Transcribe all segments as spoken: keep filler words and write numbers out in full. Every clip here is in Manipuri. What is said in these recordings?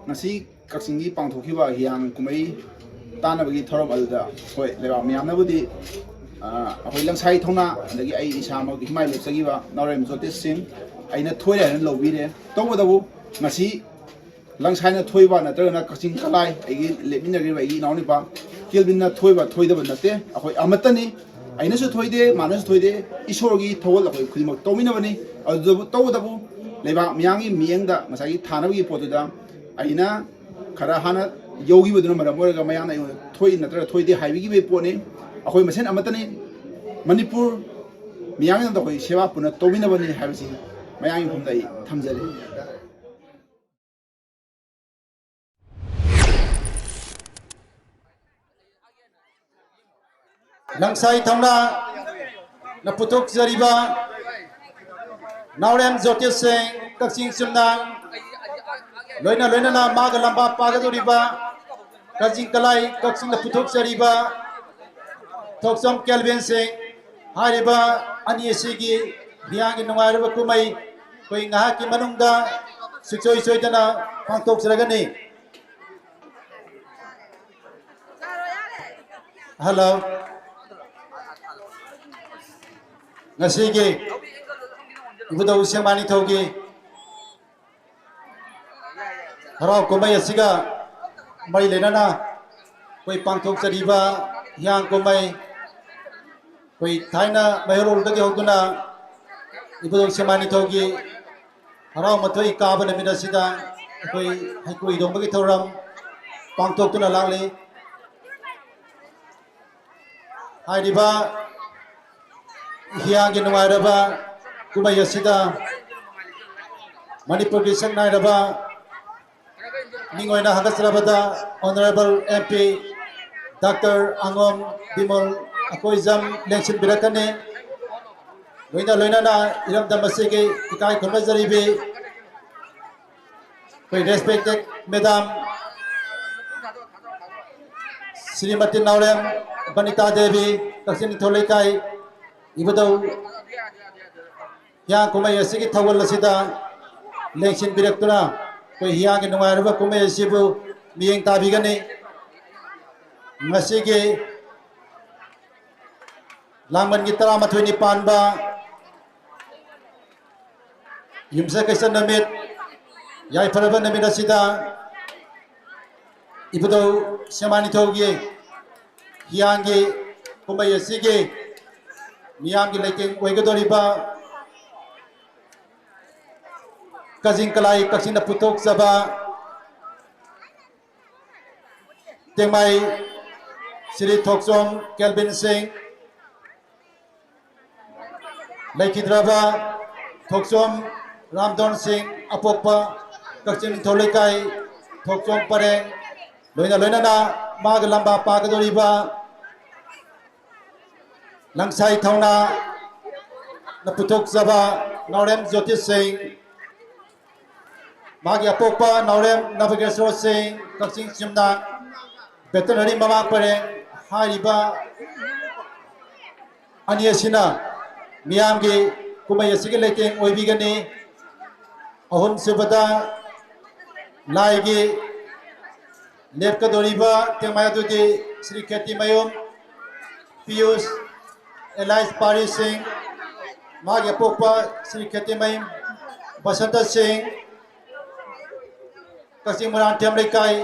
ꯉꯁꯤ ꯀꯛꯆꯤꯡꯒꯤ ꯄꯥꯡꯊꯣꯛꯈꯤꯕ ꯍꯤꯌꯥꯡ ꯀꯨꯝꯍꯩ ꯇꯥꯟꯅꯕꯒꯤ ꯊꯧꯔꯝ ꯑꯗꯨꯗ, ꯍꯣꯏ, ꯂꯩꯕꯥꯛ ꯃꯤꯌꯥꯝꯅꯕꯨꯗꯤ, ꯑ, ꯑꯩꯈꯣꯏ ꯂꯪꯁꯥꯏ ꯊꯧꯅꯥ, ꯑꯗꯒꯤ ꯑꯩ ꯏꯁꯥꯃꯛ ꯍꯤꯃꯥꯏ ꯂꯦꯞꯆꯈꯤꯕ ꯅꯥꯎꯔꯦꯝ ꯖꯣꯇꯤꯁ ꯁꯤꯡ ꯑꯩꯅ ꯊꯣꯏꯔꯦ ꯍꯥꯏꯅ ꯂꯧꯕꯤꯔꯦ꯫ ꯇꯧꯕꯇꯕꯨ ꯉꯁꯤ ꯂꯪꯁꯥꯏꯅ ꯊꯣꯏꯕ ꯅꯠꯇ꯭ꯔꯒꯅ ꯀꯛꯆꯤꯡ ꯀꯂꯥꯏ, ꯑꯩꯒꯤ ꯂꯦꯞꯃꯤꯟꯅꯈ꯭ꯔꯤꯕ ꯑꯩꯒꯤ ꯏꯅꯥꯎꯅꯨꯄꯥ ꯀꯦꯜꯕꯤꯟꯅ ꯊꯣꯏꯕ ꯊꯣꯏꯗꯕ ꯅꯠꯇꯦ, ꯑꯩꯈꯣꯏ ꯑꯃꯠꯇꯅꯤ꯫ ꯑꯩꯅꯁꯨ ꯊꯣꯏꯗꯦ, ꯃꯥꯅꯁꯨ ꯊꯣꯏꯗꯦ, ꯏꯁꯣꯔꯒꯤ ꯊꯧꯒꯜ ꯑꯩꯈꯣꯏ ꯈꯨꯗꯤꯡꯃꯛ ꯇꯧꯃꯤꯟꯅꯕꯅꯤ꯫ ꯑꯗꯨꯕꯨ ꯇꯧꯕꯇꯕꯨ ꯂꯩꯕꯥꯛ ꯃꯤꯌꯥꯝꯒꯤ ꯃꯤꯠꯌꯦꯡꯗ ꯉꯁꯥꯏꯒꯤ ꯊꯥꯅꯕꯒꯤ ꯄꯣꯠꯇꯨꯗ ꯑꯩꯅ ꯈꯔ ꯍꯥꯟꯅ ꯌꯧꯈꯤꯕꯗꯨꯅ ꯃꯔꯝ ꯑꯣꯏꯔꯒ ꯃꯌꯥꯝꯅ ꯑꯩꯉꯣꯟꯗ ꯊꯣꯏ ꯅꯠꯇ꯭ꯔꯒ ꯊꯣꯏꯗꯦ ꯍꯥꯏꯕꯤꯈꯤꯕꯒꯤ ꯄꯣꯠꯅꯤ꯫ ꯑꯩꯈꯣꯏ ꯃꯁꯦꯟ ꯑꯃꯠꯇꯅꯤ꯫ ꯃꯅꯤꯄꯨꯔ ꯃꯤꯌꯥꯝꯒꯤꯗꯃꯛꯇ ꯑꯩꯈꯣꯏ ꯁꯦꯕꯥ ꯄꯨꯟꯅ ꯇꯧꯃꯤꯟꯅꯕꯅꯤ ꯍꯥꯏꯕꯁꯤ ꯃꯌꯥꯝꯒꯤ ꯃꯐꯝꯗ ꯑꯩ ꯊꯝꯖꯔꯤ꯫ ꯂꯪꯁꯥꯏ ꯊꯧꯅꯥꯅ ꯄꯨꯊꯣꯛꯆꯔꯤꯕ ꯅꯥꯎꯔꯦꯝ ꯖꯣꯇꯤꯁ ꯁꯤꯡ ꯀꯛꯆꯤꯡ ꯆꯨꯝꯅꯥꯡ, ꯂꯣꯏꯅ ꯂꯣꯏꯅꯅ ꯃꯥꯒ ꯂꯝꯕꯥ ꯄꯥꯒꯗꯧꯔꯤꯕ ꯀꯛꯆꯤꯡ ꯀꯂꯥꯏ ꯀꯛꯆꯤꯡꯅ ꯄꯨꯊꯣꯛꯆꯔꯤꯕ ꯊꯣꯛꯆꯣꯝ ꯀꯦꯜꯕꯤꯟ ꯁꯤꯡ, ꯍꯥꯏꯔꯤꯕ ꯑꯅꯤ ꯑꯁꯤꯒꯤ ꯍꯤꯌꯥꯡꯒꯤ ꯅꯨꯡꯉꯥꯏꯔꯕ ꯀꯨꯝꯍꯩ ꯑꯩꯈꯣꯏ ꯉꯥꯏꯍꯥꯛꯀꯤ ꯃꯅꯨꯡꯗ ꯁꯨꯡꯁꯣꯏ ꯁꯣꯏꯗꯅ ꯄꯥꯡꯊꯣꯛꯆꯔꯒꯅꯤ꯫ ꯍꯜꯂꯣ꯫ ꯉꯁꯤꯒꯤ ꯏꯕꯨꯙꯧ ꯁꯦꯛꯃꯥꯏ ꯅꯤꯡꯊꯧꯒꯤ ꯍꯔꯥꯎ ꯀꯨꯝꯍꯩ ꯑꯁꯤꯒ ꯃꯔꯤ ꯂꯩꯅꯅ ꯑꯩꯈꯣꯏ ꯄꯥꯡꯊꯣꯛꯆꯔꯤꯕ ꯍꯤꯌꯥꯡ ꯀꯨꯝꯍꯩ, ꯑꯩꯈꯣꯏ ꯊꯥꯏꯅ ꯃꯩꯍꯧꯔꯣꯜꯗꯒꯤ ꯍꯧꯗꯨꯅ ꯏꯕꯨꯙꯧ ꯁꯦꯛꯃꯥꯏ ꯅꯤꯡꯊꯧꯒꯤ ꯍꯔꯥꯎ ꯃꯊꯣꯏ ꯀꯥꯕ ꯅꯨꯃꯤꯠ ꯑꯁꯤꯗ ꯑꯩꯈꯣꯏ ꯍꯩꯀ꯭ꯔꯨ ꯍꯤꯗꯣꯡꯕꯒꯤ ꯊꯧꯔꯝ ꯄꯥꯡꯊꯣꯛꯇꯨꯅ ꯂꯥꯛꯂꯤ꯫ ꯍꯥꯏꯔꯤꯕ ꯍꯤꯌꯥꯡꯒꯤ ꯅꯨꯡꯉꯥꯏꯔꯕ ꯀꯨꯝꯍꯩ ꯑꯁꯤꯗ ꯃꯅꯤꯄꯨꯔꯒꯤ ꯁꯛ ꯅꯥꯏꯔꯕ ꯃꯤꯡ ꯑꯣꯏꯅ ꯍꯥꯞꯀꯠꯆꯔꯕꯗ Honourable M P Doctor ꯑꯉꯣꯝ Bimol Akoijam ꯂꯦꯡꯁꯤꯟꯕꯤꯔꯛꯀꯅꯤ꯫ ꯂꯣꯏꯅ ꯂꯣꯏꯅꯅ ꯏꯔꯝꯗꯝ ꯑꯁꯤꯒꯤ ꯏꯀꯥꯏ ꯈꯨꯝꯅꯖꯔꯤꯕꯤ ꯑꯩꯈꯣꯏ respected Madam ꯁ꯭ꯔꯤꯃꯇꯤ ꯅꯥꯎꯔꯦꯝ ꯕꯅꯤꯇꯥ ꯗꯦꯕꯤ, ꯀꯛꯆꯤꯡ ꯅꯤꯡꯊꯧ ꯂꯩꯀꯥꯏ ꯏꯕꯨꯙꯧ ꯍꯤꯌꯥꯡ ꯀꯨꯝꯍꯩ ꯑꯁꯤꯒꯤ ꯊꯧꯒꯜ ꯑꯁꯤꯗ ꯂꯦꯡꯁꯤꯟꯕꯤꯔꯛꯇꯨꯅ ꯍꯤꯌꯥꯡꯒꯤ ꯅꯨꯡꯉꯥꯏꯔꯕ ꯀꯨꯝꯍꯩ ꯑꯁꯤꯕꯨ ꯃꯤꯠꯌꯦꯡ ꯇꯥꯕꯤꯒꯅꯤ꯫ ꯉꯁꯤꯒꯤ ꯂꯥꯡꯕꯟꯒꯤ ꯇꯔꯥꯃꯥꯊꯣꯏꯅꯤ ꯄꯥꯟꯕ ꯌꯨꯝꯁꯀꯩꯁ ꯅꯨꯃꯤꯠ, ꯌꯥꯏꯐꯔꯕ ꯅꯨꯃꯤꯠ ꯑꯁꯤꯗ ꯏꯕꯨꯙꯧ ꯁꯦꯃꯥ ꯅꯤꯡꯊꯧꯒꯤ ꯍꯤꯌꯥꯡꯒꯤ ꯀꯨꯝꯍꯩ ꯑꯁꯤꯒꯤ ꯃꯤꯌꯥꯝꯒꯤ ꯂꯩꯇꯦꯡ ꯑꯣꯏꯒꯗꯧꯔꯤꯕ ꯀꯖꯤꯡ ꯀꯂꯥꯏ ꯀꯛꯆꯤꯡꯅ ꯄꯨꯊꯣꯛꯆꯕ ꯇꯦꯡꯃꯥꯏ ꯁ꯭ꯔꯤ ꯊꯣꯛꯆꯣꯝ ꯀꯦꯜꯕꯤꯟ ꯁꯤꯡ, ꯂꯩꯈꯤꯗ꯭ꯔꯕ ꯊꯣꯛꯆꯣꯝ ꯔꯥꯝꯗꯣꯟ ꯁꯤꯡ, ꯑꯄꯣꯛꯄ ꯀꯛꯆꯤꯡ ꯅꯤꯡꯊꯧ ꯂꯩꯀꯥꯏ ꯊꯣꯛꯆꯣꯝ ꯄꯔꯦꯡ, ꯂꯣꯏꯅ ꯂꯣꯏꯅꯅ ꯃꯥꯒ ꯂꯝꯕꯥ ꯄꯥꯒꯗꯧꯔꯤꯕ ꯂꯪꯁꯥꯏ ꯊꯧꯅꯥꯅ ꯄꯨꯊꯣꯛꯆꯕ ꯅꯥꯎꯔꯦꯝ ꯖꯣꯇꯤ ꯁꯤꯡ, ꯃꯥꯒꯤ ꯑꯄꯣꯛꯄ ꯅꯥꯎꯔꯦꯝ ꯅꯕꯒꯦꯁꯣꯔ ꯁꯤꯡ, ꯀꯛꯆꯤꯡ ꯆꯤꯝꯅꯥ, ꯕꯦꯇꯅꯔꯤ ꯃꯃꯥ ꯄꯔꯦꯡ ꯍꯥꯏꯔꯤꯕ ꯑꯅꯤ ꯑꯁꯤꯅ ꯃꯤꯌꯥꯝꯒꯤ ꯀꯨꯝꯍꯩ ꯑꯁꯤꯒꯤ ꯂꯩꯇꯦꯡ ꯑꯣꯏꯕꯤꯒꯅꯤ꯫ ꯑꯍꯨꯝꯁꯨꯕꯗ ꯂꯥꯏꯒꯤ ꯂꯦꯞꯀꯗꯧꯔꯤꯕ ꯇꯦꯡꯃꯥꯏ ꯑꯗꯨꯗꯤ ꯁ꯭ꯔꯤ ꯈꯦꯇꯤꯃꯌꯨꯝ ꯄꯤꯌꯨꯁ ꯑꯦꯂꯥꯏꯁ ꯄꯥꯔꯤ ꯁꯤꯡ, ꯃꯥꯒꯤ ꯑꯄꯣꯛꯄ ꯁ꯭ꯔꯤ ꯈꯦꯇꯤꯃꯌꯨꯝ ꯕꯁꯟꯇ ꯁꯤꯡ, ꯀꯛꯆꯤꯡ ꯃꯣꯏꯔꯥꯡꯊꯦꯝ ꯂꯩꯀꯥꯏ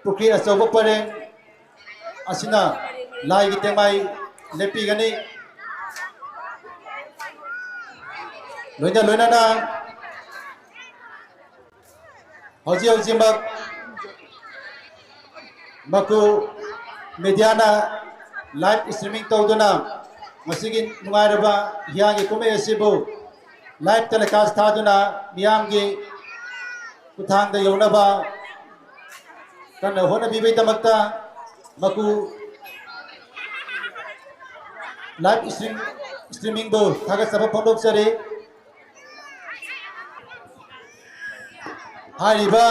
ꯄꯨꯈ꯭ꯔꯤ ꯑꯆꯧꯕ ꯄꯔꯦꯡ ꯑꯁꯤꯅ ꯂꯥꯏꯒꯤ ꯇꯦꯡꯃꯥꯏ ꯂꯦꯞꯄꯤꯒꯅꯤ꯫ ꯂꯣꯏꯅ ꯂꯣꯏꯅꯅ ꯍꯧꯖꯤꯛ ꯍꯧꯖꯤꯛꯃꯛ ꯃꯀꯨ ꯃꯦꯗꯤꯌꯥꯅ ꯂꯥꯏꯚ ꯏꯁꯇ꯭ꯔꯤꯃꯤꯡ ꯇꯧꯗꯨꯅ ꯃꯁꯤꯒꯤ ꯅꯨꯡꯉꯥꯏꯔꯕ ꯍꯤꯌꯥꯡꯒꯤ ꯀꯨꯝꯍꯩ ꯑꯁꯤꯕꯨ ꯂꯥꯏꯚ ꯇꯦꯂꯤꯀꯥꯁ ꯊꯥꯗꯨꯅ ꯃꯤꯌꯥꯝꯒꯤ ꯈꯨꯠꯊꯥꯡꯗ ꯌꯧꯅꯕ ꯀꯟꯅ ꯍꯣꯠꯅꯕꯤꯕꯒꯤꯗꯃꯛꯇ ꯃꯀꯨ ꯂꯥꯏꯚ ꯏꯁꯇ꯭ꯔꯤꯝ ꯏꯁꯇ꯭ꯔꯤꯃꯤꯡꯕꯨ ꯊꯥꯒꯠꯆꯕ ꯐꯣꯡꯗꯣꯛꯆꯔꯤ꯫ ꯍꯥꯏꯔꯤꯕ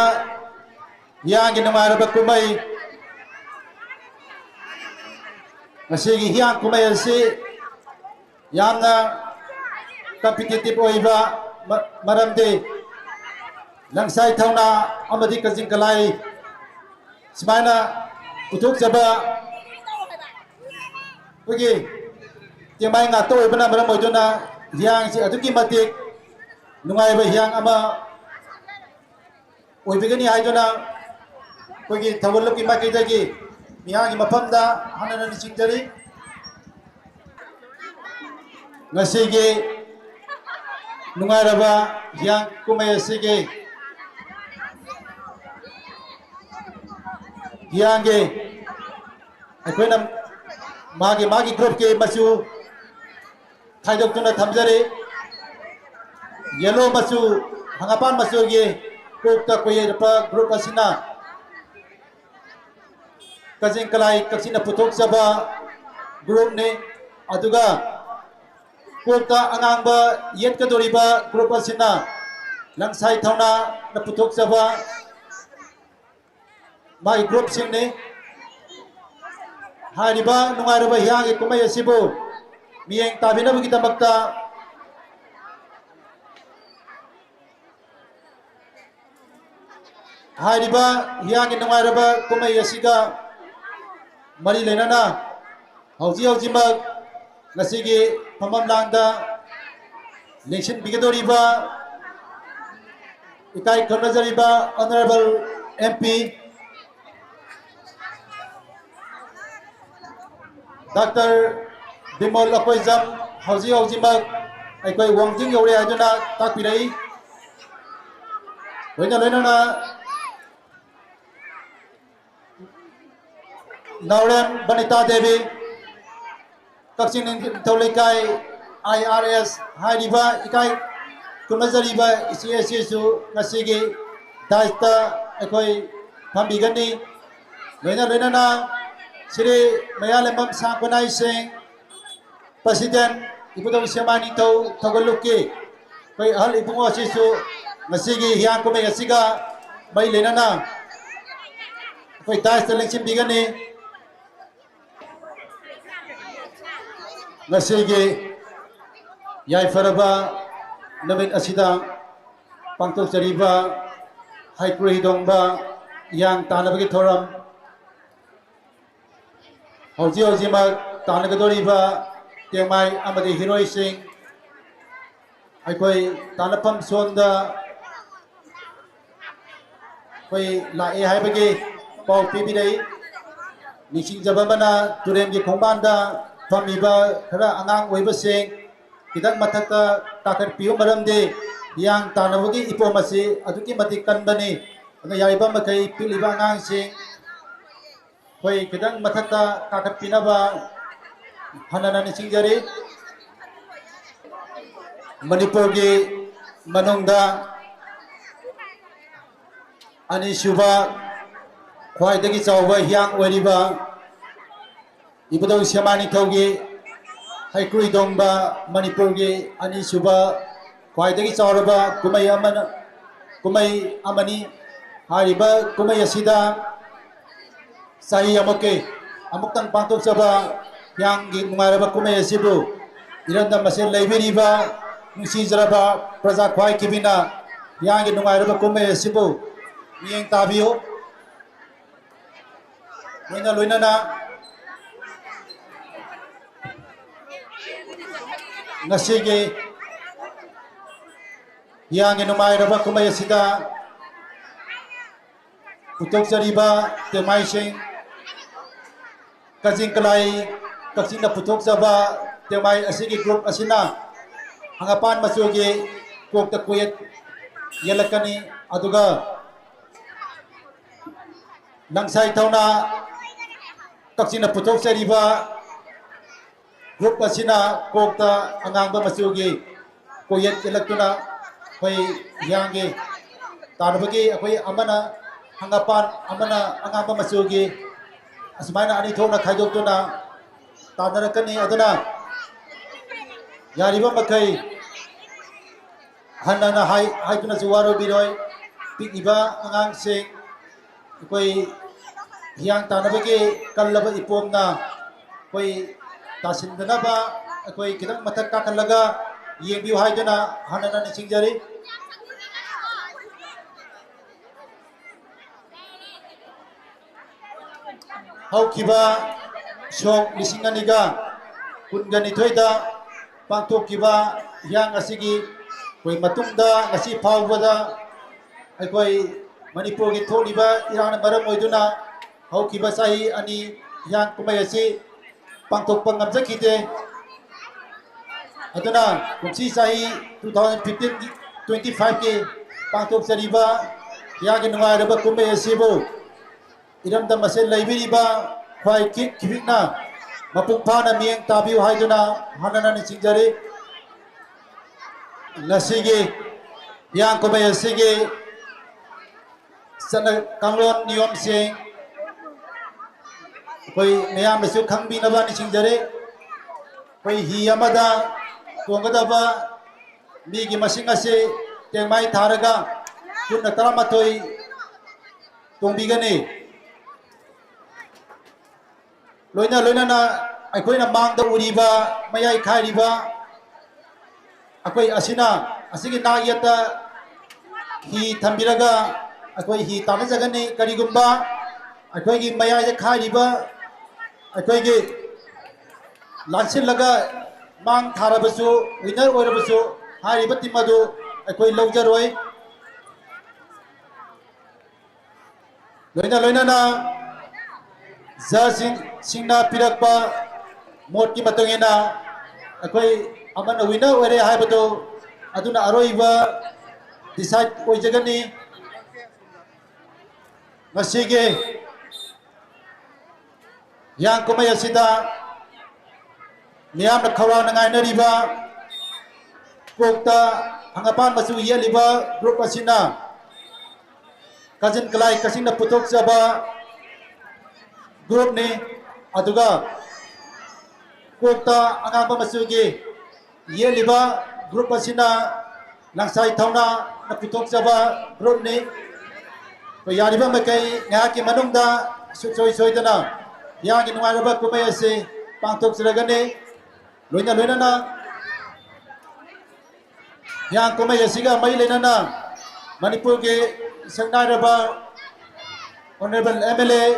ꯍꯤꯌꯥꯡꯒꯤ ꯅꯨꯡꯉꯥꯏꯔꯕ ꯀꯨꯝꯍꯩ ꯉꯁꯤꯒꯤ ꯍꯤꯌꯥꯡ ꯀꯨꯝꯍꯩ ꯑꯁꯤ ꯌꯥꯝꯅ ꯀꯝꯄꯤꯇꯤꯇꯤꯞ ꯑꯣꯏꯕ ꯃ- ꯃꯔꯝꯗꯤ ꯂꯪꯁꯥꯏ ꯊꯧꯅꯥ ꯑꯃꯗꯤ ꯀꯖꯤꯡ ꯀꯂꯥꯏ ꯁꯨꯃꯥꯏꯅ ꯄꯨꯊꯣꯛꯆꯕ ꯑꯩꯈꯣꯏꯒꯤ ꯇꯦꯡꯃꯥꯏ ꯉꯥꯛꯇ ꯑꯣꯏꯕꯅ ꯃꯔꯝ ꯑꯣꯏꯗꯨꯅ ꯍꯤꯌꯥꯡꯁꯤ ꯑꯗꯨꯛꯀꯤ ꯃꯇꯤꯛ ꯅꯨꯡꯉꯥꯏꯕ ꯍꯤꯌꯥꯡ ꯑꯃ ꯑꯣꯏꯕꯤꯒꯅꯤ ꯍꯥꯏꯗꯨꯅ ꯑꯩꯈꯣꯏꯒꯤ ꯊꯧꯒꯜ ꯂꯨꯞꯀꯤ ꯃꯥꯏꯀꯩꯗꯒꯤ ꯃꯤꯌꯥꯝꯒꯤ ꯃꯐꯝꯗ ꯍꯟꯅ ꯍꯟꯅ ꯅꯤꯡꯁꯤꯡꯖꯔꯤ꯫ ꯉꯁꯤꯒꯤ ꯅꯨꯡꯉꯥꯏꯔꯕ ꯍꯤꯌꯥꯡ ꯀꯨꯝꯍꯩ ꯑꯁꯤꯒꯤ ꯍꯤꯌꯥꯡꯒꯤ ꯑꯩꯈꯣꯏꯅ ꯃꯥꯒꯤ ꯃꯥꯒꯤ ꯒ꯭ꯔꯨꯞꯀꯤ ꯃꯆꯨ ꯈꯥꯏꯗꯣꯛꯇꯨꯅ ꯊꯝꯖꯔꯤ꯫ ꯌꯦꯂꯣ ꯃꯆꯨ, ꯍꯪꯒꯥꯄꯥꯟ ꯃꯆꯨꯒꯤ ꯀꯣꯛꯇ ꯀꯣꯌꯦꯠꯄ ꯒ꯭ꯔꯨꯞ ꯑꯁꯤꯅ ꯀꯖꯤꯡ ꯀꯂꯥꯏ ꯀꯛꯆꯤꯡꯅ ꯄꯨꯊꯣꯛꯆꯕ ꯒ꯭ꯔꯨꯞꯅꯤ꯫ ꯑꯗꯨꯒ ꯀꯣꯛꯇ ꯑꯉꯥꯡꯕ ꯌꯦꯠꯀꯗꯧꯔꯤꯕ ꯒ꯭ꯔꯨꯞ ꯑꯁꯤꯅ ꯂꯪꯁꯥꯏ ꯊꯧꯅꯥꯅ ꯄꯨꯊꯣꯛꯆꯕ ꯃꯥꯒꯤ ꯒ꯭ꯔꯨꯞꯁꯤꯡꯅꯤ꯫ ꯍꯥꯏꯔꯤꯕ ꯅꯨꯡꯉꯥꯏꯔꯕ ꯍꯤꯌꯥꯡꯒꯤ ꯀꯨꯝꯍꯩ ꯑꯁꯤꯕꯨ ꯃꯤꯠꯌꯦꯡ ꯇꯥꯕꯤꯅꯕꯒꯤꯗꯃꯛꯇ ꯍꯥꯏꯔꯤꯕ ꯍꯤꯌꯥꯡꯒꯤ ꯅꯨꯡꯉꯥꯏꯔꯕ ꯀꯨꯝꯍꯩ ꯑꯁꯤꯒ ꯃꯔꯤ ꯂꯩꯅꯅ ꯍꯧꯖꯤꯛ ꯍꯧꯖꯤꯛꯃꯛ ꯉꯁꯤꯒꯤ ꯐꯝꯐꯝ ꯂꯥꯡꯗ ꯂꯦꯡꯁꯤꯟꯕꯤꯒꯗꯧꯔꯤꯕ ꯏꯀꯥꯏ ꯈꯨꯝꯅꯖꯔꯤꯕ Honourable M P Doctor Bimol Akoijam ꯍꯧꯖꯤꯛ ꯍꯧꯖꯤꯛꯃꯛ ꯑꯩꯈꯣꯏ ꯋꯥꯡꯖꯤꯡ ꯌꯧꯔꯦ ꯍꯥꯏꯗꯨꯅ ꯇꯥꯛꯄꯤꯔꯛꯏ꯫ ꯂꯣꯏꯅ ꯂꯣꯏꯅꯅ ꯅꯥꯎꯔꯦꯝ ꯕꯅꯤꯇꯥ ꯗꯦꯕꯤ, ꯀꯛꯆꯤꯡ ꯅꯤꯡꯊꯧ ꯂꯩꯀꯥꯏ I R S ꯍꯥꯏꯔꯤꯕ ꯏꯀꯥꯏ ꯈꯨꯝꯅꯖꯔꯤꯕ ꯏꯆꯦ ꯑꯁꯤꯁꯨ ꯉꯁꯤꯒꯤ dais ꯇ ꯑꯩꯈꯣꯏ ꯐꯝꯕꯤꯒꯅꯤ꯫ ꯂꯣꯏꯅ ꯂꯣꯏꯅꯅ ꯁ꯭ꯔꯤ ꯃꯌꯥꯂꯦꯝꯕꯝ ꯁꯥꯡ ꯈꯨꯅꯥꯏ ꯁꯤꯡ, President ꯏꯕꯨꯙꯧ ꯁꯦꯃꯥ ꯅꯤꯡꯊꯧ ꯊꯧꯒꯜꯂꯨꯞꯀꯤ ꯑꯩꯈꯣꯏ ꯑꯍꯜ ꯏꯕꯨꯡꯉꯣ ꯑꯁꯤꯁꯨ ꯉꯁꯤꯒꯤ ꯍꯤꯌꯥꯡ ꯀꯨꯝꯍꯩ ꯑꯁꯤꯒ ꯃꯔꯤ ꯂꯩꯅꯅ ꯑꯩꯈꯣꯏ dais ꯇ ꯂꯦꯡꯁꯤꯟꯕꯤꯒꯅꯤ꯫ ꯉꯁꯤꯒꯤ ꯌꯥꯏꯐꯔꯕ ꯅꯨꯃꯤꯠ ꯑꯁꯤꯗ ꯄꯥꯡꯊꯣꯛꯆꯔꯤꯕ ꯍꯩꯀ꯭ꯔꯨ ꯍꯤꯗꯣꯡꯕ ꯍꯤꯌꯥꯡ ꯇꯥꯟꯅꯕꯒꯤ ꯊꯧꯔꯝ ꯍꯧꯖꯤꯛ ꯍꯧꯖꯤꯛꯃꯛ ꯇꯥꯟꯅꯒꯗꯧꯔꯤꯕ ꯇꯦꯡꯃꯥꯏ ꯑꯃꯗꯤ ꯍꯤꯔꯣꯏꯁꯤꯡ, ꯑꯩꯈꯣꯏ ꯇꯥꯟꯅꯐꯝ ꯁꯣꯟꯗ ꯑꯩꯈꯣꯏ ꯂꯥꯛꯑꯦ ꯍꯥꯏꯕꯒꯤ ꯄꯥꯎ ꯄꯤꯕꯤꯔꯛꯏ꯫ ꯅꯤꯡꯁꯤꯡꯖꯕ ꯑꯃꯅ, ꯇꯨꯔꯦꯜꯒꯤ ꯈꯣꯡꯕꯥꯟꯗ ꯐꯝꯃꯤꯕ ꯈꯔ ꯑꯉꯥꯡ ꯑꯣꯏꯕꯁꯤꯡ ꯈꯤꯇꯪ ꯃꯊꯛꯇ ꯀꯥꯈꯠꯄꯤꯌꯨ, ꯃꯔꯝꯗꯤ ꯍꯤꯌꯥꯡ ꯇꯥꯟꯅꯕꯒꯤ ꯏꯄꯣꯝ ꯑꯁꯤ ꯑꯗꯨꯛꯀꯤ ꯃꯇꯤꯛ ꯀꯟꯕꯅꯤ꯫ ꯑꯗꯨꯅ ꯌꯥꯔꯤꯕ ꯃꯈꯩ ꯄꯤꯛꯂꯤꯕ ꯑꯉꯥꯡꯁꯤꯡ ꯑꯩꯈꯣꯏ ꯈꯤꯇꯪ ꯃꯊꯛꯇ ꯀꯥꯈꯠꯄꯤꯅꯕ ꯍꯟꯅ ꯍꯟꯅ ꯅꯤꯡꯁꯤꯡꯖꯔꯤ꯫ ꯃꯅꯤꯄꯨꯔꯒꯤ ꯃꯅꯨꯡꯗ ꯑꯅꯤꯁꯨꯕ ꯈ꯭ꯋꯥꯏꯗꯒꯤ ꯆꯥꯎꯕ ꯍꯤꯌꯥꯡ ꯑꯣꯏꯔꯤꯕ ꯏꯕꯨꯙꯧ ꯁꯦꯃꯥ ꯅꯤꯡꯊꯧꯒꯤ ꯍꯩꯀ꯭ꯔꯨ ꯍꯤꯗꯣꯡꯕ ꯃꯅꯤꯄꯨꯔꯒꯤ ꯑꯅꯤꯁꯨꯕ ꯈ꯭ꯋꯥꯏꯗꯒꯤ ꯆꯥꯎꯔꯕ ꯀꯨꯝꯍꯩ ꯑꯃꯅ, ꯀꯨꯝꯍꯩ ꯑꯃꯅꯤ꯫ ꯍꯥꯏꯔꯤꯕ ꯀꯨꯝꯍꯩ ꯑꯁꯤꯗ ꯆꯍꯤ ꯑꯃꯨꯛꯀꯤ ꯑꯃꯨꯛꯇꯪ ꯄꯥꯡꯊꯣꯛꯆꯕ ꯍꯤꯌꯥꯡꯒꯤ ꯅꯨꯡꯉꯥꯏꯔꯕ ꯀꯨꯝꯍꯩ ꯑꯁꯤꯕꯨ ꯏꯔꯝꯗꯝ ꯑꯁꯤꯗ ꯂꯩꯕꯤꯔꯤꯕ ꯅꯨꯡꯁꯤꯖꯔꯕ ꯄ꯭ꯔꯖꯥ ꯈ꯭ꯋꯥꯏꯈꯤꯕꯤꯅ ꯍꯤꯌꯥꯡꯒꯤ ꯅꯨꯡꯉꯥꯏꯔꯕ ꯀꯨꯝꯍꯩ ꯑꯁꯤꯕꯨ ꯃꯤꯠꯌꯦꯡ ꯇꯥꯕꯤꯌꯨ꯫ ꯂꯣꯏꯅ ꯂꯣꯏꯅꯅ ꯉꯁꯤꯒꯤ ꯍꯤꯌꯥꯡꯒꯤ ꯅꯨꯡꯉꯥꯏꯔꯕ ꯀꯨꯝꯍꯩ ꯑꯁꯤꯗ ꯄꯨꯊꯣꯛꯆꯔꯤꯕ ꯇꯦꯡꯃꯥꯏꯁꯤꯡ, ꯀꯖꯤꯡ ꯀꯂꯥꯏ ꯀꯛꯆꯤꯡꯅ ꯄꯨꯊꯣꯛꯆꯕ ꯇꯦꯡꯃꯥꯏ ꯑꯁꯤꯒꯤ ꯒ꯭ꯔꯨꯞ ꯑꯁꯤꯅ ꯍꯪꯒꯄꯥꯟ ꯃꯆꯨꯒꯤ ꯀꯣꯛꯇ ꯀꯣꯌꯦꯠ ꯌꯦꯜꯂꯛꯀꯅꯤ꯫ ꯑꯗꯨꯒ ꯂꯪꯁꯥꯏ ꯊꯧꯅꯥ ꯀꯛꯆꯤꯡꯅ ꯄꯨꯊꯣꯛꯆꯔꯤꯕ ꯒ꯭ꯔꯨꯞ ꯑꯁꯤꯅ ꯀꯣꯛꯇ ꯑꯉꯥꯡꯕ ꯃꯆꯨꯒꯤ ꯀꯣꯌꯦꯠ ꯌꯦꯜꯂꯛꯇꯨꯅ ꯑꯩꯈꯣꯏ ꯍꯤꯌꯥꯡꯒꯤ ꯇꯥꯟꯅꯕꯒꯤ ꯑꯩꯈꯣꯏ ꯑꯃꯅ ꯍꯪꯒꯄꯥꯟ, ꯑꯃꯅ ꯑꯉꯥꯡꯕ ꯃꯆꯨꯒꯤ, ꯑꯁꯨꯃꯥꯏꯅ ꯑꯅꯤ ꯊꯣꯛꯅ ꯈꯥꯏꯗꯣꯛꯇꯨꯅ ꯇꯥꯟꯅꯔꯛꯀꯅꯤ꯫ ꯑꯗꯨꯅ ꯌꯥꯔꯤꯕ ꯃꯈꯩ ꯍꯟꯅ ꯍꯟꯅ ꯍꯥꯏ-, ꯍꯥꯏꯗꯨꯅꯁꯨ ꯋꯥꯔꯧꯕꯤꯔꯣꯏ꯫ ꯄꯤꯛꯂꯤꯕ ꯑꯉꯥꯡꯁꯤꯡ ꯑꯩꯈꯣꯏ ꯍꯤꯌꯥꯡ ꯇꯥꯟꯅꯕꯒꯤ ꯀꯜꯂꯕ ꯏꯄꯣꯝꯅ ꯑꯩꯈꯣꯏ ꯇꯥꯁꯤꯟꯗꯅꯕ ꯑꯩꯈꯣꯏ ꯈꯤꯇꯪ ꯃꯊꯛ ꯀꯥꯈꯠꯂꯒ ꯌꯦꯡꯕꯤꯌꯨ ꯍꯥꯏꯗꯨꯅ ꯍꯟꯅ ꯍꯟꯅ ꯅꯤꯡꯁꯤꯡꯖꯔꯤ꯫ ꯍꯧꯈꯤꯕ ꯁꯣꯛ ꯂꯤꯁꯤꯡ ꯑꯅꯤꯒ ꯀꯨꯟꯒ ꯅꯤꯊꯣꯏꯗ ꯄꯥꯡꯊꯣꯛꯈꯤꯕ ꯍꯤꯌꯥꯡ ꯑꯁꯤꯒꯤ ꯑꯩꯈꯣꯏ ꯃꯇꯨꯡꯗ ꯉꯁꯤ ꯐꯥꯎꯕꯗ ꯑꯩꯈꯣꯏ ꯃꯅꯤꯄꯨꯔꯒꯤ ꯊꯣꯛꯂꯤꯕ ꯏꯔꯥꯡꯅ ꯃꯔꯝ ꯑꯣꯏꯗꯨꯅ ꯍꯧꯈꯤꯕ ꯆꯍꯤ ꯑꯅꯤ ꯍꯤꯌꯥꯡ ꯀꯨꯝꯍꯩ ꯑꯁꯤ ꯄꯥꯡꯊꯣꯛꯄ ꯉꯝꯖꯈꯤꯗꯦ꯫ ꯑꯗꯨꯅ ꯀꯨꯝꯁꯤ ꯆꯍꯤ two thousand fifteen twenty five ꯀꯤ ꯄꯥꯡꯊꯣꯛꯆꯔꯤꯕ ꯍꯤꯌꯥꯡꯒꯤ ꯅꯨꯡꯉꯥꯏꯔꯕ ꯀꯨꯝꯍꯩ ꯑꯁꯤꯕꯨ ꯏꯔꯝꯗꯝ ꯑꯁꯤꯗ ꯂꯩꯕꯤꯔꯤꯕ ꯈ꯭ꯋꯥꯏ ꯈꯤꯛ ꯈꯤꯕꯤꯛꯅ ꯃꯄꯨꯡ ꯐꯥꯅ ꯃꯤꯠꯌꯦꯡ ꯇꯥꯕꯤꯌꯨ ꯍꯥꯏꯗꯨꯅ ꯍꯟꯅ ꯍꯟꯅ ꯅꯤꯡꯁꯤꯡꯖꯔꯤ꯫ ꯉꯁꯤꯒꯤ ꯍꯤꯌꯥꯡ ꯀꯨꯝꯍꯩ ꯑꯁꯤꯒꯤ ꯆꯠꯅ ꯀꯥꯡꯂꯣꯟ ꯅꯤꯌꯣꯝꯁꯤꯡ ꯑꯩꯈꯣꯏ ꯃꯌꯥꯝꯅꯁꯨ ꯈꯪꯕꯤꯅꯕ ꯅꯤꯡꯁꯤꯡꯖꯔꯤ꯫ ꯑꯩꯈꯣꯏ ꯍꯤ ꯑꯃꯗ ꯇꯣꯡꯒꯗꯕ ꯃꯤꯒꯤ ꯃꯁꯤꯡ ꯑꯁꯤ ꯇꯦꯡꯃꯥꯏ ꯊꯥꯔꯒ ꯄꯨꯟꯅ ꯇꯔꯥꯃꯥꯊꯣꯏ ꯇꯣꯡꯕꯤꯒꯅꯤ꯫ ꯂꯣꯏꯅ ꯂꯣꯏꯅꯅ ꯑꯩꯈꯣꯏꯅ ꯃꯥꯡꯗ ꯎꯔꯤꯕ ꯃꯌꯥꯏ ꯈꯥꯏꯔꯤꯕ ꯑꯩꯈꯣꯏ ꯑꯁꯤꯅ ꯑꯁꯤꯒꯤ ꯅꯥꯛ ꯌꯦꯠꯇ ꯍꯤ ꯊꯝꯕꯤꯔꯒ ꯑꯩꯈꯣꯏ ꯍꯤ ꯇꯥꯟꯅꯖꯒꯅꯤ꯫ ꯀꯔꯤꯒꯨꯝꯕ ꯑꯩꯈꯣꯏꯒꯤ ꯃꯌꯥꯏꯗ ꯈꯥꯏꯔꯤꯕ ꯑꯩꯈꯣꯏꯒꯤ ꯂꯥꯟꯁꯤꯜꯂꯒ ꯃꯥꯡ ꯊꯥꯔꯕꯁꯨ, ꯋꯤꯅꯔ ꯑꯣꯏꯔꯕꯁꯨ, ꯍꯥꯏꯔꯤꯕ ꯇꯤꯝ ꯑꯗꯨ ꯑꯩꯈꯣꯏ ꯂꯧꯖꯔꯣꯏ꯫ ꯂꯣꯏꯅ ꯂꯣꯏꯅꯅ ꯖꯖꯁꯤꯡ ꯁꯤꯡꯅ ꯄꯤꯔꯛꯄ ꯃꯣꯠꯀꯤ ꯃꯇꯨꯡ ꯏꯟꯅ ꯑꯩꯈꯣꯏ ꯑꯃꯅ ꯋꯤꯅꯔ ꯑꯣꯏꯔꯦ ꯍꯥꯏꯕꯗꯨ ꯑꯗꯨꯅ ꯑꯔꯣꯏꯕ ꯗꯤꯁꯥꯏꯠ ꯑꯣꯏꯖꯒꯅꯤ꯫ ꯉꯁꯤꯒꯤ ꯍꯤꯌꯥꯡ ꯀꯨꯝꯍꯩ ꯑꯁꯤꯗ ꯃꯤꯌꯥꯝꯅ ꯈꯧꯔꯥꯡꯅ ꯉꯥꯏꯅꯔꯤꯕ ꯀꯣꯛꯇ ꯍꯪꯒꯄꯥꯟ ꯃꯆꯨ ꯌꯦꯠꯂꯤꯕ ꯒ꯭ꯔꯨꯞ ꯑꯁꯤꯅ ꯀꯥꯖꯤꯟ ꯀꯂꯥꯏ ꯀꯛꯆꯤꯡꯅ ꯄꯨꯊꯣꯛꯆꯕ ꯒ꯭ꯔꯨꯞꯅꯤ꯫ ꯑꯗꯨꯒ ꯀꯣꯛꯇ ꯑꯉꯥꯡꯕ ꯃꯆꯨꯒꯤ ꯌꯦꯠꯂꯤꯕ ꯒ꯭ꯔꯨꯞ ꯑꯁꯤꯅ ꯂꯪꯁꯥꯏ ꯊꯧꯅꯥꯅ ꯄꯨꯊꯣꯛꯆꯕ ꯒ꯭ꯔꯨꯞꯅꯤ꯫ ꯑꯩꯈꯣꯏ ꯌꯥꯔꯤꯕ ꯃꯈꯩ ꯉꯥꯏꯍꯥꯛꯀꯤ ꯃꯅꯨꯡꯗ ꯁꯨꯡꯁꯣꯏ ꯁꯣꯏꯗꯅ ꯍꯤꯌꯥꯡꯒꯤ ꯅꯨꯡꯉꯥꯏꯔꯕ ꯀꯨꯝꯍꯩ ꯑꯁꯤ ꯄꯥꯡꯊꯣꯛꯆꯔꯒꯅꯤ꯫ ꯂꯣꯏꯅ ꯂꯣꯏꯅꯅ ꯍꯤꯌꯥꯡ ꯀꯨꯝꯍꯩ ꯑꯁꯤꯒ ꯃꯔꯤ ꯂꯩꯅꯅ ꯃꯅꯤꯄꯨꯔꯒꯤ ꯁꯛꯅꯥꯏꯔꯕ honourable M L A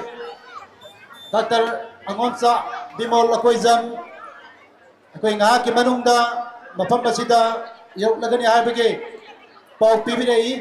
doctor Angomcha Bimol ꯑꯀꯣꯏꯖꯝ ꯑꯩꯈꯣꯏ ꯉꯥꯏꯍꯥꯛꯀꯤ ꯃꯅꯨꯡꯗ ꯃꯐꯝ ꯑꯁꯤꯗ ꯌꯧꯔꯛꯂꯒꯅꯤ ꯍꯥꯏꯕꯒꯤ ꯄꯥꯎ ꯄꯤꯕꯤꯔꯛꯏ꯫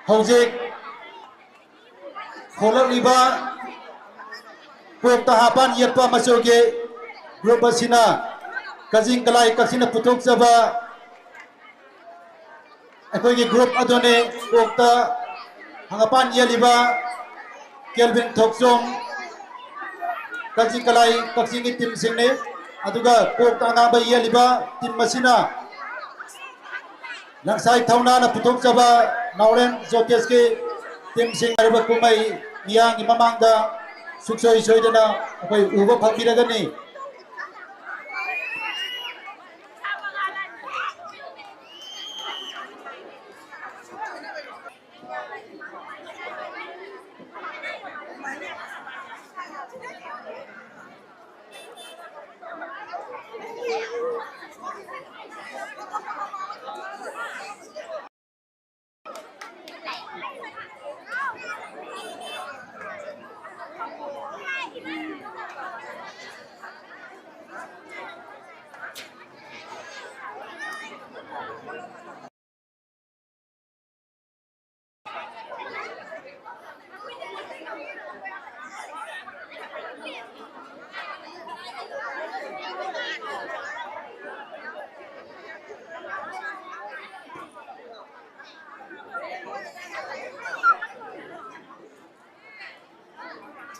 ꯍꯧꯖꯤꯛ ꯍꯣꯡꯂꯛꯂꯤꯕ ꯀꯣꯛꯇ ꯍꯥꯄꯥꯟ ꯌꯦꯠꯄ ꯃꯆꯨꯒꯤ ꯒ꯭ꯔꯨꯞ ꯑꯁꯤꯅ ꯀꯖꯤꯡ ꯀꯂꯥꯏ ꯀꯛꯆꯤꯡꯅ ꯄꯨꯊꯣꯛꯆꯕ ꯑꯩꯈꯣꯏꯒꯤ ꯒ꯭ꯔꯨꯞ ꯑꯗꯨꯅꯤ꯫ ꯀꯣꯛꯇ ꯍꯪꯒꯄꯥꯟ ꯌꯦꯜꯂꯤꯕ ꯀꯦꯜꯚꯤꯟ ꯊꯣꯛꯆꯣꯝ, ꯀꯛꯆꯤꯡ ꯀꯂꯥꯏ ꯀꯛꯆꯤꯡꯒꯤ ꯇꯤꯝꯁꯤꯡꯅꯤ꯫ ꯑꯗꯨꯒ ꯀꯣꯛꯇ ꯑꯉꯥꯡꯕ ꯌꯦꯜꯂꯤꯕ ꯇꯤꯝ ꯑꯁꯤꯅ ꯂꯪꯁꯥꯏ ꯊꯧꯅꯥꯅ ꯄꯨꯊꯣꯛꯆꯕ ꯅꯥꯎꯔꯦꯝ ꯖꯣꯇꯦꯁꯀꯤ ꯇꯤꯝꯁꯤꯡ ꯍꯥꯏꯔꯤꯕ ꯀꯨꯝꯍꯩ ꯃꯤꯌꯥꯝꯒꯤ ꯃꯃꯥꯡꯗ ꯁꯨꯡꯁꯣꯏ ꯁꯣꯏꯗꯅ ꯑꯩꯈꯣꯏ ꯎꯕ ꯐꯪꯕꯤꯔꯒꯅꯤ꯫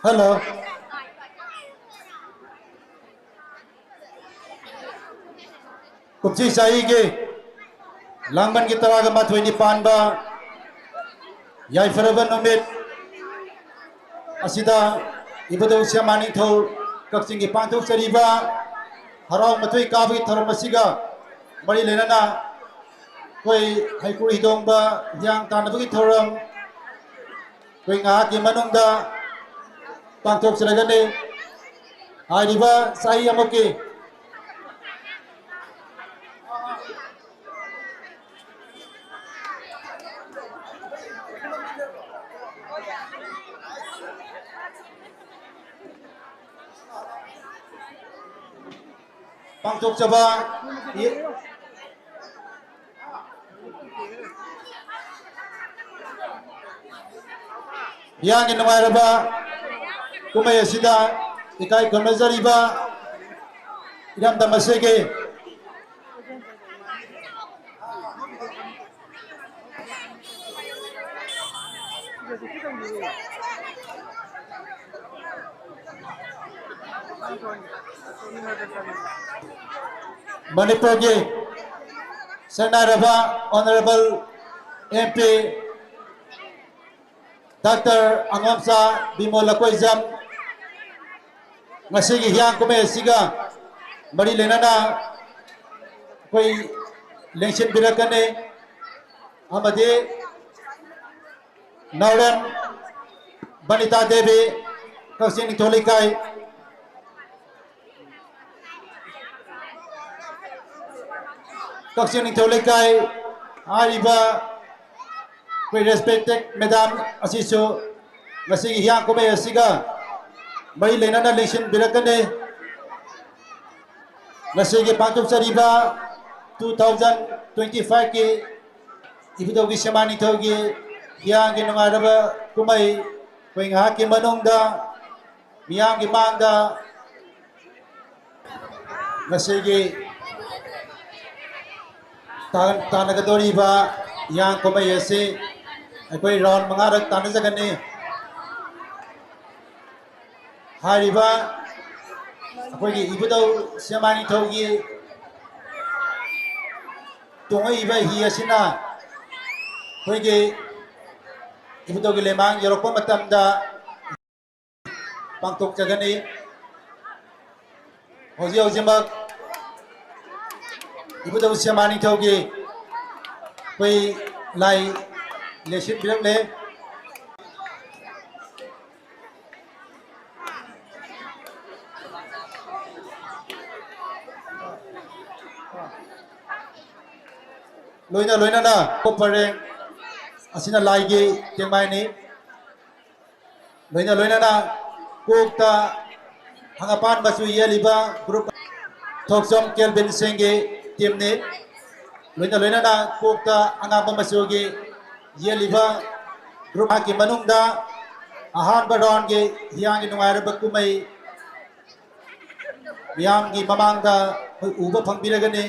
ꯍꯜꯂꯣ꯫ ꯀꯨꯝꯁꯤ ꯆꯍꯤꯒꯤ ꯂꯥꯡꯕꯟꯒꯤ ꯇꯔꯥꯒ ꯃꯥꯊꯣꯏꯅꯤ ꯄꯥꯟꯕ ꯌꯥꯏꯐꯔꯕ ꯅꯨꯃꯤꯠ ꯑꯁꯤꯗ ꯏꯕꯨꯙꯧ ꯁꯦꯃꯥ ꯅꯤꯡꯊꯧ ꯀꯛꯆꯤꯡꯒꯤ ꯄꯥꯡꯊꯣꯛꯆꯔꯤꯕ ꯍꯔꯥꯎ ꯃꯊꯣꯏ ꯀꯥꯕꯒꯤ ꯊꯧꯔꯝ ꯑꯁꯤꯒ ꯃꯔꯤ ꯂꯩꯅꯅ ꯑꯩꯈꯣꯏ ꯍꯩꯀ꯭ꯔꯨ ꯍꯤꯗꯣꯡꯕ ꯍꯤꯌꯥꯡ ꯇꯥꯟꯅꯕꯒꯤ ꯊꯧꯔꯝ ꯑꯩꯈꯣꯏ ꯉꯥꯏꯍꯥꯛꯀꯤ ꯃꯅꯨꯡꯗ ꯄꯥꯡꯊꯣꯛꯆꯔꯒꯅꯤ꯫ ꯍꯥꯏꯔꯤꯕ ꯆꯍꯤ ꯑꯃꯒꯤ ꯄꯥꯡꯊꯣꯛꯆꯕ ꯍꯤꯌꯥꯡꯒꯤ ꯅꯨꯡꯉꯥꯏꯔꯕ ꯀꯨꯝꯍꯩ ꯑꯁꯤꯗ ꯏꯀꯥꯏ ꯈꯨꯝꯅꯖꯔꯤꯕ ꯏꯔꯝꯗꯝ ꯑꯁꯤꯒꯤ ꯃꯅꯤꯄꯨꯔꯒꯤ ꯁꯛꯅꯥꯏꯔꯕ Honourable M P Doctor ꯑꯉꯣꯝꯆꯥ Bimol ꯂꯀꯣꯏꯖꯝ ꯉꯁꯤꯒꯤ ꯍꯤꯌꯥꯡ ꯀꯨꯝꯍꯩ ꯑꯁꯤꯒ ꯃꯔꯤ ꯂꯩꯅꯅ ꯑꯩꯈꯣꯏ ꯂꯦꯡꯁꯤꯟꯕꯤꯔꯛꯀꯅꯤ꯫ ꯑꯃꯗꯤ ꯅꯥꯎꯔꯦꯝ ꯕꯅꯤꯇꯥ ꯗꯦꯕꯤ, ꯀꯛꯆꯤꯡ ꯅꯤꯡꯊꯧ ꯂꯩꯀꯥꯏ, ꯀꯛꯆꯤꯡ ꯅꯤꯡꯊꯧ ꯂꯩꯀꯥꯏ ꯍꯥꯏꯔꯤꯕ ꯑꯩꯈꯣꯏ respected madam ꯑꯁꯤꯁꯨ ꯉꯁꯤꯒꯤ ꯍꯤꯌꯥꯡ ꯀꯨꯝꯍꯩ ꯑꯁꯤꯒ ꯃꯔꯤ ꯂꯩꯅꯅ ꯂꯦꯡꯁꯤꯟꯕꯤꯔꯛꯀꯅꯤ꯫ ꯉꯁꯤꯒꯤ ꯄꯥꯡꯊꯣꯛꯆꯔꯤꯕ two thousand twenty five ꯀꯤ ꯏꯕꯨꯙꯧꯒꯤ ꯁꯦꯃꯥ ꯅꯤꯡꯊꯧꯒꯤ ꯍꯤꯌꯥꯡꯒꯤ ꯅꯨꯡꯉꯥꯏꯔꯕ ꯀꯨꯝꯍꯩ ꯑꯩꯈꯣꯏ ꯉꯥꯏꯍꯥꯛꯀꯤ ꯃꯅꯨꯡꯗ ꯃꯤꯌꯥꯝꯒꯤ ꯃꯥꯡꯗ ꯉꯁꯤꯒꯤ ꯇꯥꯟ-, ꯇꯥꯟꯅꯒꯗꯧꯔꯤꯕ ꯍꯤꯌꯥꯡ ꯀꯨꯝꯍꯩ ꯑꯁꯤ ꯑꯩꯈꯣꯏ round ꯃꯉꯥꯔꯛ ꯇꯥꯟꯅꯖꯒꯅꯤ꯫ ꯍꯥꯏꯔꯤꯕ ꯑꯩꯈꯣꯏꯒꯤ ꯏꯕꯨꯙꯧ ꯁꯦꯃꯥ ꯅꯤꯡꯊꯧꯒꯤ ꯇꯣꯡꯉꯛꯏꯕ ꯍꯤ ꯑꯁꯤꯅ ꯑꯩꯈꯣꯏꯒꯤ ꯏꯕꯨꯙꯧꯒꯤ ꯂꯩꯃꯥꯡ ꯌꯧꯔꯛꯄ ꯃꯇꯝꯗ ꯄꯥꯡꯊꯣꯛꯆꯒꯅꯤ꯫ ꯍꯧꯖꯤꯛ ꯍꯧꯖꯤꯛꯃꯛ ꯏꯕꯨꯙꯧ ꯁꯦꯃꯥ ꯅꯤꯡꯊꯧꯒꯤ ꯑꯩꯈꯣꯏ ꯂꯥꯏ ꯂꯦꯡꯁꯤꯟꯕꯤꯔꯛꯂꯦ꯫ ꯂꯣꯏꯅ ꯂꯣꯏꯅꯅ ꯄꯔꯦꯡ ꯑꯁꯤꯅ ꯂꯥꯏꯒꯤ ꯇꯦꯡꯃꯥꯏꯅꯤ꯫ ꯂꯣꯏꯅ ꯂꯣꯏꯅꯅ ꯀꯣꯛꯇ ꯍꯪꯒꯄꯥꯟ ꯃꯆꯨ ꯌꯦꯜꯂꯤꯕ ꯒ꯭ꯔꯨꯞ ꯊꯣꯛꯆꯣꯝ ꯀꯦꯜꯕꯤꯟ ꯁꯤꯡꯒꯤ ꯇꯤꯝꯅꯤ꯫ ꯂꯣꯏꯅ ꯂꯣꯏꯅꯅ ꯀꯣꯛꯇ ꯑꯉꯥꯡꯕ ꯃꯆꯨꯒꯤ ꯌꯦꯜꯂꯤꯕ ꯒ꯭ꯔꯨꯞ ꯃꯍꯥꯛꯀꯤ ꯃꯅꯨꯡꯗ ꯑꯍꯥꯟꯕ ꯔꯥꯎꯟꯒꯤ ꯍꯤꯌꯥꯡꯒꯤ ꯅꯨꯡꯉꯥꯏꯔꯕ ꯀꯨꯝꯍꯩ ꯃꯤꯌꯥꯝꯒꯤ ꯃꯃꯥꯡꯗ ꯑꯩꯈꯣꯏ ꯎꯕ ꯐꯪꯕꯤꯔꯒꯅꯤ꯫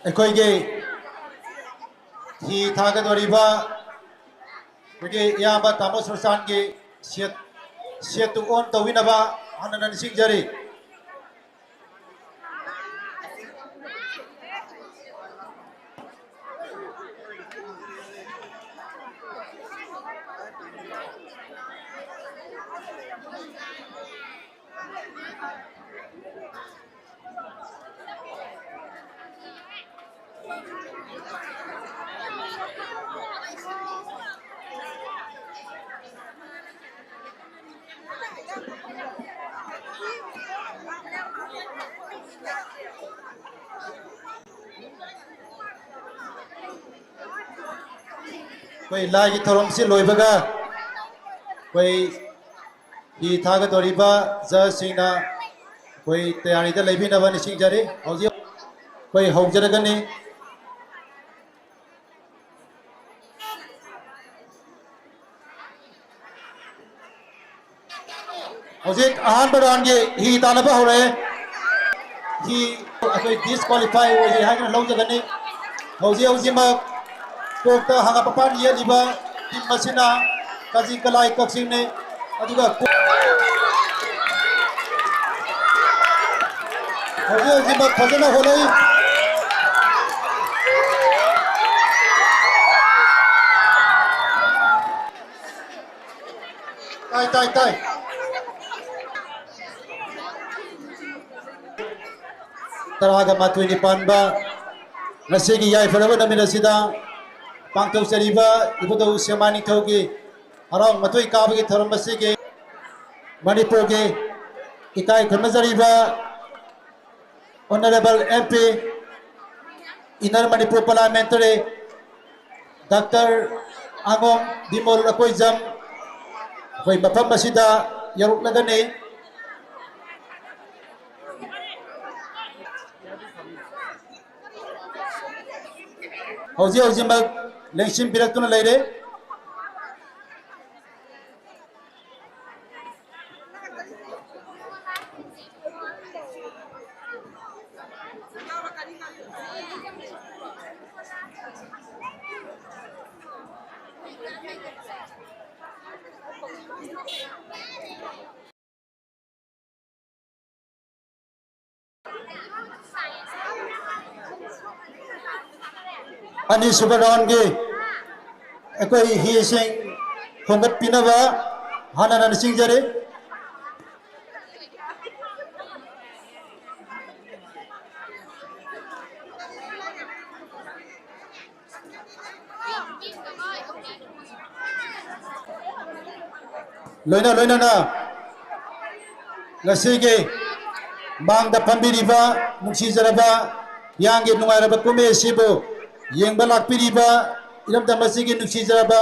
ꯑꯩꯈꯣꯏꯒꯤ ꯍꯤ ꯊꯥꯒꯗꯧꯔꯤꯕ ꯑꯩꯈꯣꯏꯒꯤ ꯏꯌꯥꯝꯕ ꯇꯥꯃꯣ ꯁꯨꯔꯆꯥꯟꯒꯤ ꯁꯦꯠ, ꯁꯦꯠꯇꯨ ꯑꯣꯟ ꯇꯧꯕꯤꯅꯕ ꯍꯟꯅ ꯅꯤꯡꯁꯤꯡꯖꯔꯤ꯫ ꯑꯩꯈꯣꯏ ꯂꯥꯏꯒꯤ ꯊꯧꯔꯝꯁꯤ ꯂꯣꯏꯕꯒ ꯑꯩꯈꯣꯏ ꯍꯤ ꯊꯥꯒꯗꯧꯔꯤꯕ ꯖꯖꯁꯤꯡꯅ ꯑꯩꯈꯣꯏ ꯇꯌꯥꯔꯤꯗ ꯂꯩꯕꯤꯅꯕ ꯅꯤꯡꯁꯤꯡꯖꯔꯤ꯫ ꯍꯧꯖꯤꯛ ꯑꯩꯈꯣꯏ ꯍꯧꯖꯔꯒꯅꯤ꯫ ꯍꯧꯖꯤꯛ ꯑꯍꯥꯟꯕ ꯔꯥꯎꯟꯒꯤ ꯍꯤ ꯇꯥꯟꯅꯕ ꯍꯧꯔꯛꯑꯦ꯫ ꯍꯤ ꯑꯩꯈꯣꯏ ꯗꯤꯁꯀ꯭ꯋꯥꯂꯤꯐꯥꯏ ꯑꯣꯏꯔꯤ ꯍꯥꯏꯗꯨꯅ ꯂꯧꯖꯒꯅꯤ꯫ ꯍꯧꯖꯤꯛ ꯍꯧꯖꯤꯛꯃꯛ ꯀꯣꯛꯇ ꯍꯪꯒꯥꯝꯄꯥꯟ ꯌꯦꯠꯂꯤꯕ ꯇꯤꯝ ꯑꯁꯤꯅ ꯀꯖꯤ ꯀꯂꯥꯏ ꯀꯛꯆꯤꯡꯅꯤ꯫ ꯑꯗꯨꯒ ꯍꯧꯖꯤꯛ ꯍꯧꯖꯤꯛꯃꯛ ꯐꯖꯅ ꯍꯣꯠꯅꯩ꯫ ꯇꯥꯏ, ꯇꯥꯏ, ꯇꯥꯏ꯫ ꯇꯔꯥꯒ ꯃꯥꯊꯣꯏꯅꯤ ꯄꯥꯟꯕ ꯉꯁꯤꯒꯤ ꯌꯥꯏꯐꯔꯕ ꯅꯨꯃꯤꯠ ꯑꯁꯤꯗ ꯄꯥꯡꯊꯣꯛꯆꯔꯤꯕ ꯏꯕꯨꯙꯧ ꯁꯦꯛꯃꯥꯏ ꯅꯤꯡꯊꯧꯒꯤ ꯍꯔꯥꯎ ꯃꯇꯣꯏ ꯀꯥꯕꯒꯤ ꯊꯧꯔꯝ ꯑꯁꯤꯒꯤ ꯃꯅꯤꯄꯨꯔꯒꯤ ꯏꯀꯥꯏ ꯈꯨꯝꯅꯖꯔꯤꯕ Honorable M P, Inner Manipur Parliamentary, Doctor ꯑꯉꯣꯝ Bimol ꯑꯀꯣꯏꯖꯝ ꯑꯩꯈꯣꯏ ꯃꯐꯝ ꯑꯁꯤꯗ ꯌꯧꯔꯛꯂꯒꯅꯤ꯫ ꯍꯧꯖꯤꯛ ꯍꯧꯖꯤꯛꯃꯛ ꯂꯦꯡꯁꯤꯟꯕꯤꯔꯛꯇꯨꯅ ꯂꯩꯔꯦ꯫ ꯑꯅꯤꯁꯨꯕ roundꯒꯤ ꯑꯩꯈꯣꯏ ꯍꯤꯁꯤꯡ ꯈꯣꯝꯒꯠꯄꯤꯅꯕ ꯍꯥꯟꯅꯅ ꯅꯤꯡꯁꯤꯡꯖꯔꯤ꯫ ꯂꯣꯏꯅ ꯂꯣꯏꯅꯅ ꯉꯁꯤꯒꯤ ꯃꯥꯡꯗ ꯐꯝꯕꯤꯔꯤꯕ ꯅꯨꯡꯁꯤꯖꯔꯕ ꯍꯤꯌꯥꯡꯒꯤ ꯅꯨꯡꯉꯥꯏꯔꯕ ꯀꯨꯝꯍꯩ ꯑꯁꯤꯕꯨ ꯌꯦꯡꯕ ꯂꯥꯛꯄꯤꯔꯤꯕ ꯏꯔꯝꯗꯝ ꯑꯁꯤꯒꯤ ꯅꯨꯡꯁꯤꯖꯔꯕ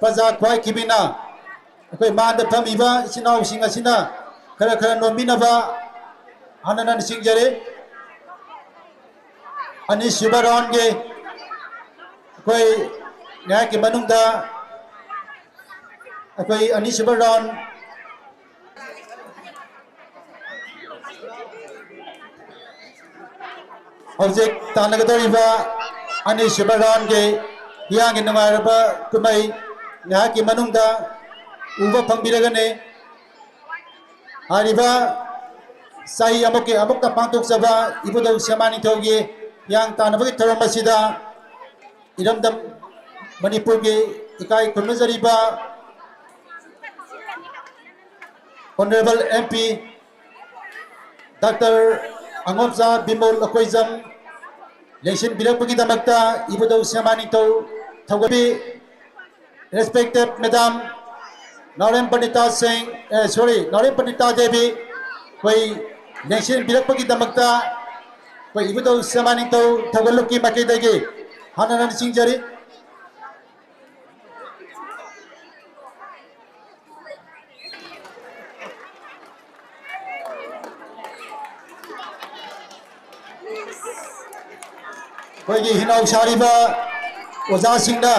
ꯄ꯭ꯔꯖꯥ ꯈ꯭ꯋꯥꯏꯈꯤꯕꯤꯅ ꯑꯩꯈꯣꯏ ꯃꯥꯡꯗ ꯐꯝꯃꯤꯕ ꯏꯆꯤꯟ ꯏꯅꯥꯎꯁꯤꯡ ꯑꯁꯤꯅ ꯈꯔ ꯈꯔ ꯅꯣꯝꯕꯤꯅꯕ ꯍꯥꯟꯅꯅ ꯅꯤꯡꯁꯤꯡꯖꯔꯤ꯫ ꯑꯅꯤꯁꯨꯕ roundꯒꯤ ꯑꯩꯈꯣꯏ ꯉꯥꯏꯍꯥꯛꯀꯤ ꯃꯅꯨꯡꯗ ꯑꯩꯈꯣꯏ ꯑꯅꯤꯁꯨꯕ round ꯍꯧꯖꯤꯛ ꯇꯥꯟꯅꯒꯗꯧꯔꯤꯕ ꯑꯅꯤꯁꯨꯕ roundꯒꯤ ꯍꯤꯌꯥꯡꯒꯤ ꯅꯨꯡꯉꯥꯏꯔꯕ ꯀꯨꯝꯍꯩ ꯉꯥꯏꯍꯥꯛꯀꯤ ꯃꯅꯨꯡꯗ ꯎꯕ ꯐꯪꯕꯤꯔꯒꯅꯤ꯫ ꯍꯥꯏꯔꯤꯕ ꯆꯍꯤ ꯑꯃꯨꯛꯀꯤ ꯑꯃꯨꯛꯇ ꯄꯥꯡꯊꯣꯛꯆꯕ ꯏꯕꯨꯙꯧ ꯁꯦꯃꯥ ꯅꯤꯡꯊꯧꯒꯤ ꯍꯤꯌꯥꯡ ꯇꯥꯟꯅꯕꯒꯤ ꯊꯧꯔꯝ ꯑꯁꯤꯗ ꯏꯔꯝꯗꯝ ꯃꯅꯤꯄꯨꯔꯒꯤ ꯏꯀꯥꯏ ꯈꯨꯝꯅꯖꯔꯤꯕ Honorable M P Doctor ꯑꯉꯣꯝꯆꯥ Bimol Akoijam ꯂꯦꯡꯁꯤꯟꯕꯤꯔꯛꯄꯒꯤꯗꯃꯛꯇ ꯏꯕꯨꯙꯧ ꯁꯦꯃꯥ ꯅꯤꯡꯊꯧ ꯊꯧꯒꯠꯄꯤ꯫ Respected Madam ꯅꯥꯎꯔꯦꯝ ꯄꯟꯗꯤꯇꯥ ꯁꯤꯡ, ꯑꯦ, sorry, ꯅꯥꯎꯔꯦꯝ ꯄꯟꯗꯤꯇꯥ ꯗꯦꯕꯤ, ꯑꯩꯈꯣꯏ ꯂꯦꯡꯁꯤꯟꯕꯤꯔꯛꯄꯒꯤꯗꯃꯛꯇ ꯑꯩꯈꯣꯏ ꯏꯕꯨꯙꯧ ꯁꯦꯃꯥꯅꯤꯡꯊꯧ ꯊꯧꯒꯜꯂꯨꯞꯀꯤ ꯃꯥꯏꯀꯩꯗꯒꯤ ꯍꯥꯟꯅꯅ ꯅꯤꯡꯁꯤꯡꯖꯔꯤ꯫ ꯑꯩꯈꯣꯏꯒꯤ ꯍꯤꯅꯥꯎ ꯁꯥꯔꯤꯕ ꯑꯣꯖꯥꯁꯤꯡꯅ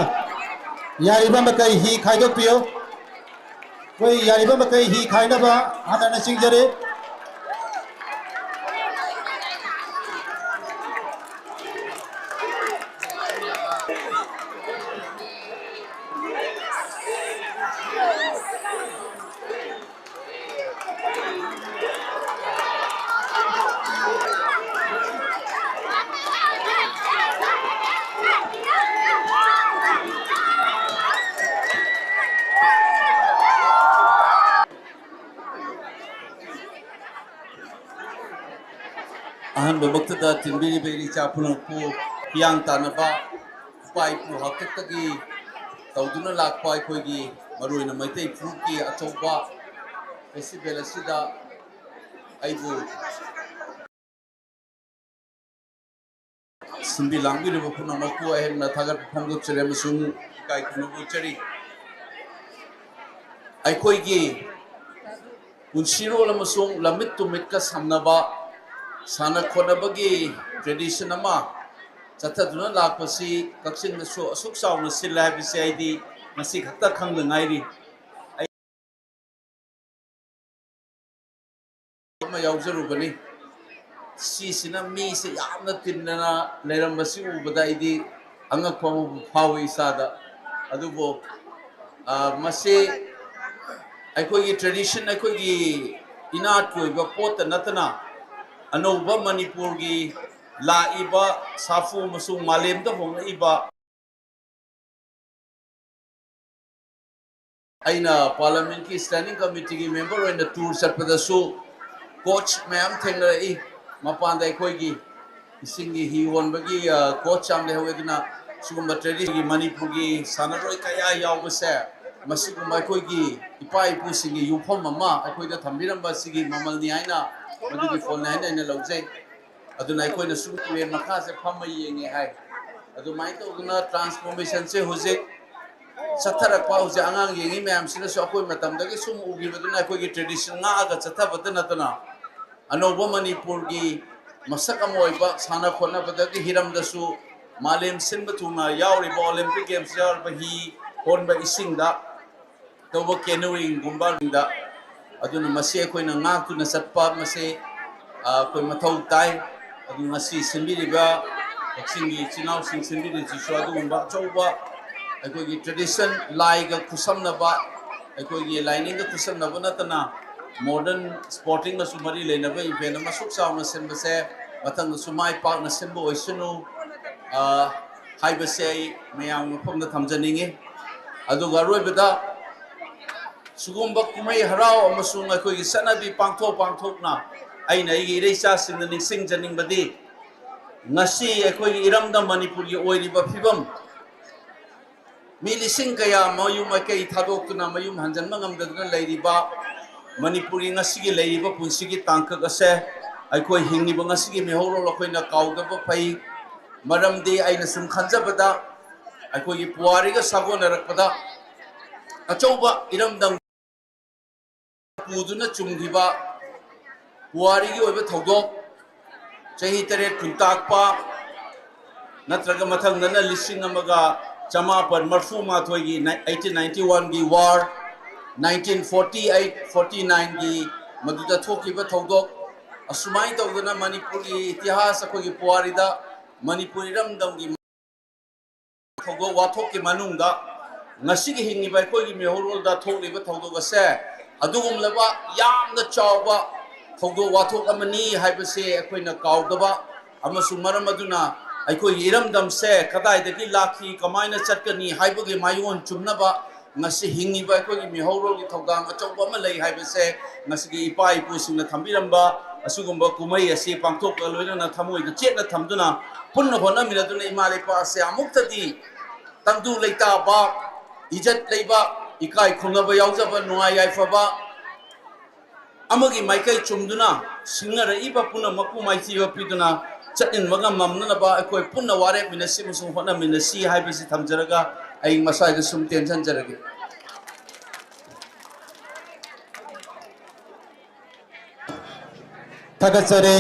ꯌꯥꯔꯤꯕ ꯃꯈꯩ ꯍꯤ ꯈꯥꯏꯗꯣꯛꯄꯤꯌꯨ꯫ ꯑꯩꯈꯣꯏ ꯌꯥꯔꯤꯕ ꯃꯈꯩ ꯍꯤ ꯈꯥꯏꯅꯕ ꯍꯥꯟꯅꯅ ꯆꯤꯡꯖꯔꯤ꯫ ꯑꯍꯥꯟꯕꯃꯛꯇꯗ ꯇꯤꯟꯕꯤꯔꯤꯕ ꯏꯔꯩꯆꯥ ꯄꯨꯝꯅꯃꯛꯄꯨ ꯍꯤꯌꯥꯡ ꯇꯥꯟꯅꯕ ꯏꯄꯥ ꯏꯄꯨ ꯍꯥꯛꯇꯛꯇꯒꯤ ꯇꯧꯗꯨꯅ ꯂꯥꯛꯄ ꯑꯩꯈꯣꯏꯒꯤ ꯃꯔꯨꯑꯣꯏꯅ ꯃꯩꯇꯩ ꯐꯨꯔꯨꯞꯀꯤ ꯑꯆꯧꯕ ꯐꯦꯁꯇꯤꯚꯦꯜ ꯑꯁꯤꯗ ꯑꯩꯕꯨ ꯁꯤꯟꯕꯤ ꯂꯥꯡꯕꯤꯔꯤꯕ ꯄꯨꯝꯅꯃꯛꯄꯨ ꯑꯩꯍꯥꯛꯅ ꯊꯥꯒꯠꯄ ꯐꯣꯡꯗꯣꯛꯆꯔꯤ ꯑꯃꯁꯨꯡ ꯏꯀꯥꯏ ꯈꯨꯝꯅꯕ ꯎꯠꯆꯔꯤ꯫ ꯑꯩꯈꯣꯏꯒꯤ ꯄꯨꯟꯁꯤꯔꯣꯜ ꯑꯃꯁꯨꯡ ꯂꯝꯃꯤꯠ ꯇꯨꯃꯤꯠꯀ ꯁꯝꯅꯕ ꯁꯥꯟꯅ ꯈꯣꯠꯅꯕꯒꯤ tradition ꯑꯃ ꯆꯠꯊꯗꯨꯅ ꯂꯥꯛꯄꯁꯤ ꯀꯛꯆꯤꯡꯗꯁꯨ ꯑꯁꯨꯛ ꯆꯥꯎꯅ ꯁꯤꯜꯂꯦ ꯍꯥꯏꯕꯁꯤ ꯑꯩꯗꯤ ꯉꯁꯤ ꯈꯛꯇ ꯈꯪꯗ ꯉꯥꯏꯔꯤ꯫ ꯑꯃ ꯌꯥꯎꯖꯔꯨꯕꯅꯤ꯫ ꯁꯤꯁꯤꯅ ꯃꯤꯁꯦ ꯌꯥꯝꯅ ꯇꯤꯟꯗꯅ ꯂꯩꯔꯝꯕꯁꯤ ꯎꯕꯗ ꯑꯩꯗꯤ ꯑꯉꯛꯄ ꯑꯃꯕꯨ ꯐꯥꯎꯏ ꯏꯁꯥꯗ꯫ ꯑꯗꯨꯕꯨ, ꯑ, ꯃꯁꯤ ꯑꯩꯈꯣꯏꯒꯤ tradition, ꯑꯩꯈꯣꯏꯒꯤ ꯏꯅꯥꯠꯀꯤ ꯑꯣꯏꯕ ꯄꯣꯠꯇ ꯅꯠꯇꯅ ꯑꯅꯧꯕ ꯃꯅꯤꯄꯨꯔꯒꯤ ꯂꯥꯛꯏꯕ ꯁꯥꯐꯨ ꯑꯃꯁꯨꯡ ꯃꯥꯂꯦꯝꯗ ꯍꯣꯡꯂꯛꯏꯕ ꯑꯩꯅ parliamentꯀꯤ standing committeeꯒꯤ member ꯑꯣꯏꯅ tour ꯆꯠꯄꯗꯁꯨ coach ꯃꯌꯥꯝ ꯊꯦꯡꯅꯔꯛꯏ꯫ ꯃꯄꯥꯟꯗ ꯑꯩꯈꯣꯏꯒꯤ ꯏꯁꯤꯡꯒꯤ ꯍꯤ ꯍꯣꯟꯕꯒꯤ, ꯑ, coach ꯌꯥꯝ ꯂꯩꯍꯧꯋꯦ꯫ ꯑꯗꯨꯅ ꯁꯤꯒꯨꯝꯕ traditionꯒꯤ ꯃꯅꯤꯄꯨꯔꯒꯤ ꯁꯥꯟꯅꯔꯣꯏ ꯀꯌꯥ ꯌꯥꯎꯕꯁꯦ, ꯃꯁꯤꯒꯨꯝꯕ ꯑꯩꯈꯣꯏꯒꯤ ꯏꯄꯥ ꯏꯄꯨꯁꯤꯡꯒꯤ ꯌꯨꯝꯐꯝ ꯑꯃ ꯑꯩꯈꯣꯏꯗ ꯊꯝꯕꯤꯔꯝꯕ ꯑꯁꯤꯒꯤ ꯃꯃꯜꯅꯤ ꯍꯥꯏꯅ, ꯃꯗꯨꯒꯤ ꯐꯣꯟꯅꯤ ꯍꯥꯏꯅ ꯑꯩꯅ ꯂꯧꯖꯩ꯫ ꯑꯗꯨꯅ ꯑꯩꯈꯣꯏꯅ ꯁꯨꯝ ꯇꯨꯔꯦꯜ ꯃꯈꯥꯁꯦ ꯐꯝꯃ ꯌꯦꯡꯉꯦ ꯍꯥꯏ꯫ ꯑꯗꯨꯃꯥꯏꯅ ꯇꯧꯗꯅ transformationꯁꯦ ꯍꯧꯖꯤꯛ ꯆꯠꯊꯔꯛꯄ, ꯍꯧꯖꯤꯛ ꯑꯉꯥꯡ ꯌꯦꯡꯉꯤ ꯃꯌꯥꯝꯁꯤꯅꯁꯨ ꯑꯩꯈꯣꯏ ꯃꯇꯝꯗꯒꯤ ꯁꯨꯝ ꯎꯈꯤꯕꯗꯨꯅ ꯑꯩꯈꯣꯏꯒꯤ tradition ꯉꯥꯛꯑꯒ ꯆꯠꯊꯕꯇ ꯅꯠꯇꯅ ꯑꯅꯧꯕ ꯃꯅꯤꯄꯨꯔꯒꯤ ꯃꯁꯛ ꯑꯃ ꯑꯣꯏꯕ ꯁꯥꯟꯅ ꯈꯣꯠꯅꯕꯗꯒꯤ ꯍꯤꯔꯝꯗꯁꯨ ꯃꯥꯂꯦꯝ ꯁꯤꯟꯕ ꯊꯨꯡꯅ ꯌꯥꯎꯔꯤꯕ Olympic Games ꯌꯥꯎꯔꯤꯕ ꯍꯤ ꯍꯣꯟꯕ ꯏꯁꯤꯡꯗ ꯇꯧꯕ canoeingꯒꯨꯝꯕ꯫ ꯑꯗꯨꯅ ꯃꯁꯤ ꯑꯩꯈꯣꯏꯅ ꯉꯥꯛꯇꯨꯅ ꯆꯠꯄ ꯃꯁꯤ, ꯑ, ꯑꯩꯈꯣꯏ ꯃꯊꯧ ꯇꯥꯏ꯫ ꯑꯗꯨ ꯉꯁꯤ ꯁꯤꯟꯕꯤꯔꯤꯕ ꯀꯛꯆꯤꯡꯒꯤ ꯏꯆꯤꯟ ꯏꯅꯥꯎꯁꯤꯡ ꯁꯤꯟꯕꯤꯔꯤꯁꯤꯁꯨ ꯑꯗꯨꯒꯨꯝꯕ ꯑꯆꯧꯕ ꯑꯩꯈꯣꯏꯒꯤ tradition, ꯂꯥꯏꯒ ꯈꯨꯠꯁꯝꯅꯕ, ꯑꯩꯈꯣꯏꯒꯤ ꯂꯥꯏꯅꯤꯡꯒ ꯈꯨꯠꯁꯝꯅꯕ ꯅꯠꯇꯅ modern sportingꯒꯁꯨ ꯃꯔꯤ ꯂꯩꯅꯕ event ꯑꯃ ꯁꯨꯛ ꯆꯥꯎꯅ ꯁꯤꯟꯕꯁꯦ ꯃꯊꯪꯗꯁꯨ ꯃꯥꯏ ꯄꯥꯛꯅ ꯁꯤꯟꯕ ꯑꯣꯏꯁꯅꯨ, ꯑ, ꯍꯥꯏꯕꯁꯦ ꯑꯩ ꯃꯌꯥꯝꯒꯤ ꯃꯐꯝꯗ ꯊꯝꯖꯅꯤꯡꯉꯤ꯫ ꯑꯗꯨꯒ ꯑꯔꯣꯏꯕꯗ ꯁꯤꯒꯨꯝꯕ ꯀꯨꯝꯍꯩ ꯍꯔꯥꯎ ꯑꯃꯁꯨꯡ ꯑꯩꯈꯣꯏꯒꯤ ꯆꯠꯅꯕꯤ ꯄꯥꯡꯊꯣꯛ ꯄꯥꯡꯊꯣꯛꯅ ꯑꯩꯅ ꯑꯩꯒꯤ ꯏꯔꯩꯆꯥꯁꯤꯡꯗ ꯅꯤꯡꯁꯤꯡꯖꯅꯤꯡꯕꯗꯤ, ꯉꯁꯤ ꯑꯩꯈꯣꯏꯒꯤ ꯏꯔꯝꯗꯝ ꯃꯅꯤꯄꯨꯔꯒꯤ ꯑꯣꯏꯔꯤꯕ ꯐꯤꯕꯝ, ꯃꯤ ꯂꯤꯁꯤꯡ ꯀꯌꯥ ꯃꯌꯨꯝ ꯃꯀꯩ ꯊꯥꯗꯣꯛꯇꯨꯅ ꯃꯌꯨꯝ ꯍꯟꯖꯤꯟꯕ ꯉꯝꯗꯗꯨꯅ ꯂꯩꯔꯤꯕ ꯃꯅꯤꯄꯨꯔꯒꯤ ꯉꯁꯤꯒꯤ ꯂꯩꯔꯤꯕ ꯄꯨꯟꯁꯤꯒꯤ ꯇꯥꯡꯀꯛ ꯑꯁꯦ ꯑꯩꯈꯣꯏ ꯍꯤꯡꯉꯤꯕ ꯉꯁꯤꯒꯤ ꯃꯤꯍꯧꯔꯣꯜ ꯑꯩꯈꯣꯏꯅ ꯀꯥꯎꯗꯕ ꯐꯩ꯫ ꯃꯔꯝꯗꯤ ꯑꯩꯅ ꯁꯨꯝ ꯈꯟꯖꯕꯗ ꯑꯩꯈꯣꯏꯒꯤ ꯄꯨꯋꯥꯔꯤꯒ ꯁꯥꯒꯣꯟꯅꯔꯛꯄꯗ ꯑꯆꯧꯕ ꯏꯔꯝꯗꯝ ꯄꯨꯗꯨꯅ ꯆꯨꯝꯈꯤꯕ ꯄꯨꯋꯥꯔꯤꯒꯤ ꯑꯣꯏꯕ ꯊꯧꯗꯣꯛ, ꯆꯍꯤ ꯇꯔꯦꯠ ꯈꯨꯟꯇꯥꯛꯄ, ꯅꯠꯇ꯭ꯔꯒ ꯃꯊꯪꯗꯅ ꯂꯤꯁꯤꯡ ꯑꯃꯒ ꯆꯃꯥꯄꯟ ꯃꯔꯐꯨ ꯃꯥꯊꯣꯏꯒꯤ, eighteen ninety-oneꯒꯤ war, nineteen forty-eight forty-nineꯒꯤ ꯃꯗꯨꯗ ꯊꯣꯛꯈꯤꯕ ꯊꯧꯗꯣꯛ, ꯑꯁꯨꯃꯥꯏꯅ ꯇꯧꯗꯅ ꯃꯅꯤꯄꯨꯔꯒꯤ ꯏꯇꯤꯍꯥꯁ, ꯑꯩꯈꯣꯏꯒꯤ ꯄꯨꯋꯥꯔꯤꯗ ꯃꯅꯤꯄꯨꯔ ꯏꯔꯝꯗꯝꯒꯤ ꯊꯧꯗꯣꯛ ꯋꯥꯊꯣꯛꯀꯤ ꯃꯅꯨꯡꯗ ꯉꯁꯤꯒꯤ ꯍꯤꯡꯉꯤꯕ ꯑꯩꯈꯣꯏꯒꯤ ꯃꯤꯍꯧꯔꯣꯜꯗ ꯊꯣꯛꯂꯤꯕ ꯊꯧꯗꯣꯛ ꯑꯁꯦ ꯑꯗꯨꯒꯨꯝꯂꯕ ꯌꯥꯝꯅ ꯆꯥꯎꯕ ꯊꯧꯗꯣꯛ ꯋꯥꯊꯣꯛ ꯑꯃꯅꯤ ꯍꯥꯏꯕꯁꯦ ꯑꯩꯈꯣꯏꯅ ꯀꯥꯎꯗꯕ, ꯑꯃꯁꯨꯡ ꯃꯔꯝ ꯑꯗꯨꯅ ꯑꯩꯈꯣꯏꯒꯤ ꯏꯔꯝꯗꯝꯁꯦ ꯀꯗꯥꯏꯗꯒꯤ ꯂꯥꯛꯈꯤ, ꯀꯃꯥꯏꯅ ꯆꯠꯀꯅꯤ ꯍꯥꯏꯕꯒꯤ ꯃꯥꯏꯑꯣꯟ ꯆꯨꯝꯅꯕ ꯉꯁꯤ ꯍꯤꯡꯉꯤꯕ ꯑꯩꯈꯣꯏꯒꯤ ꯃꯤꯍꯧꯔꯣꯜꯒꯤ ꯊꯧꯗꯥꯡ ꯑꯆꯧꯕ ꯑꯃ ꯂꯩ ꯍꯥꯏꯕꯁꯦ ꯉꯁꯤꯒꯤ ꯏꯄꯥ ꯏꯄꯨꯁꯤꯡꯅ ꯊꯝꯕꯤꯔꯝꯕ ꯑꯁꯤꯒꯨꯝꯕ ꯀꯨꯝꯍꯩ ꯑꯁꯤ ꯄꯥꯡꯊꯣꯛꯄꯒ ꯂꯣꯏꯅꯅ ꯊꯃꯣꯏꯗ ꯆꯦꯠꯅ ꯊꯝꯗꯨꯅ ꯄꯨꯟꯅ ꯍꯣꯠꯅꯃꯤꯟꯅꯗꯨꯅ ꯏꯃꯥ ꯂꯩꯄꯥꯛ ꯑꯁꯦ ꯑꯃꯨꯛꯇꯗꯤ ꯇꯪꯗꯨ ꯂꯩꯇꯥꯕ, ꯏꯖꯠ ꯂꯩꯕ, ꯏꯀꯥꯏ ꯈꯨꯝꯅꯕ ꯌꯥꯎꯖꯕ, ꯅꯨꯡꯉꯥꯏ ꯌꯥꯏꯐꯕ, ꯑꯃꯒꯤ ꯃꯥꯏꯀꯩ ꯆꯨꯝꯗꯨꯅ ꯁꯤꯡꯅꯔꯛꯏꯕ ꯄꯨꯝꯅꯃꯛꯄꯨ ꯃꯥꯏꯊꯤꯕ ꯄꯤꯗꯨꯅ ꯆꯠꯃꯤꯟꯅꯕ ꯉꯝꯅꯅꯕ ꯑꯩꯈꯣꯏ ꯄꯨꯟꯅ ꯋꯥꯔꯦꯞꯃꯤꯟꯅꯁꯤ ꯑꯃꯁꯨꯡ ꯍꯣꯠꯅꯃꯤꯟꯅꯁꯤ ꯍꯥꯏꯕꯁꯤ ꯊꯝꯖꯔꯒ ꯑꯩ ꯃꯁꯥꯏꯗ ꯁꯨꯝ ꯇꯦꯟꯁꯤꯟꯖꯔꯒꯦ꯫ ꯊꯥꯒꯠꯆꯔꯤ꯫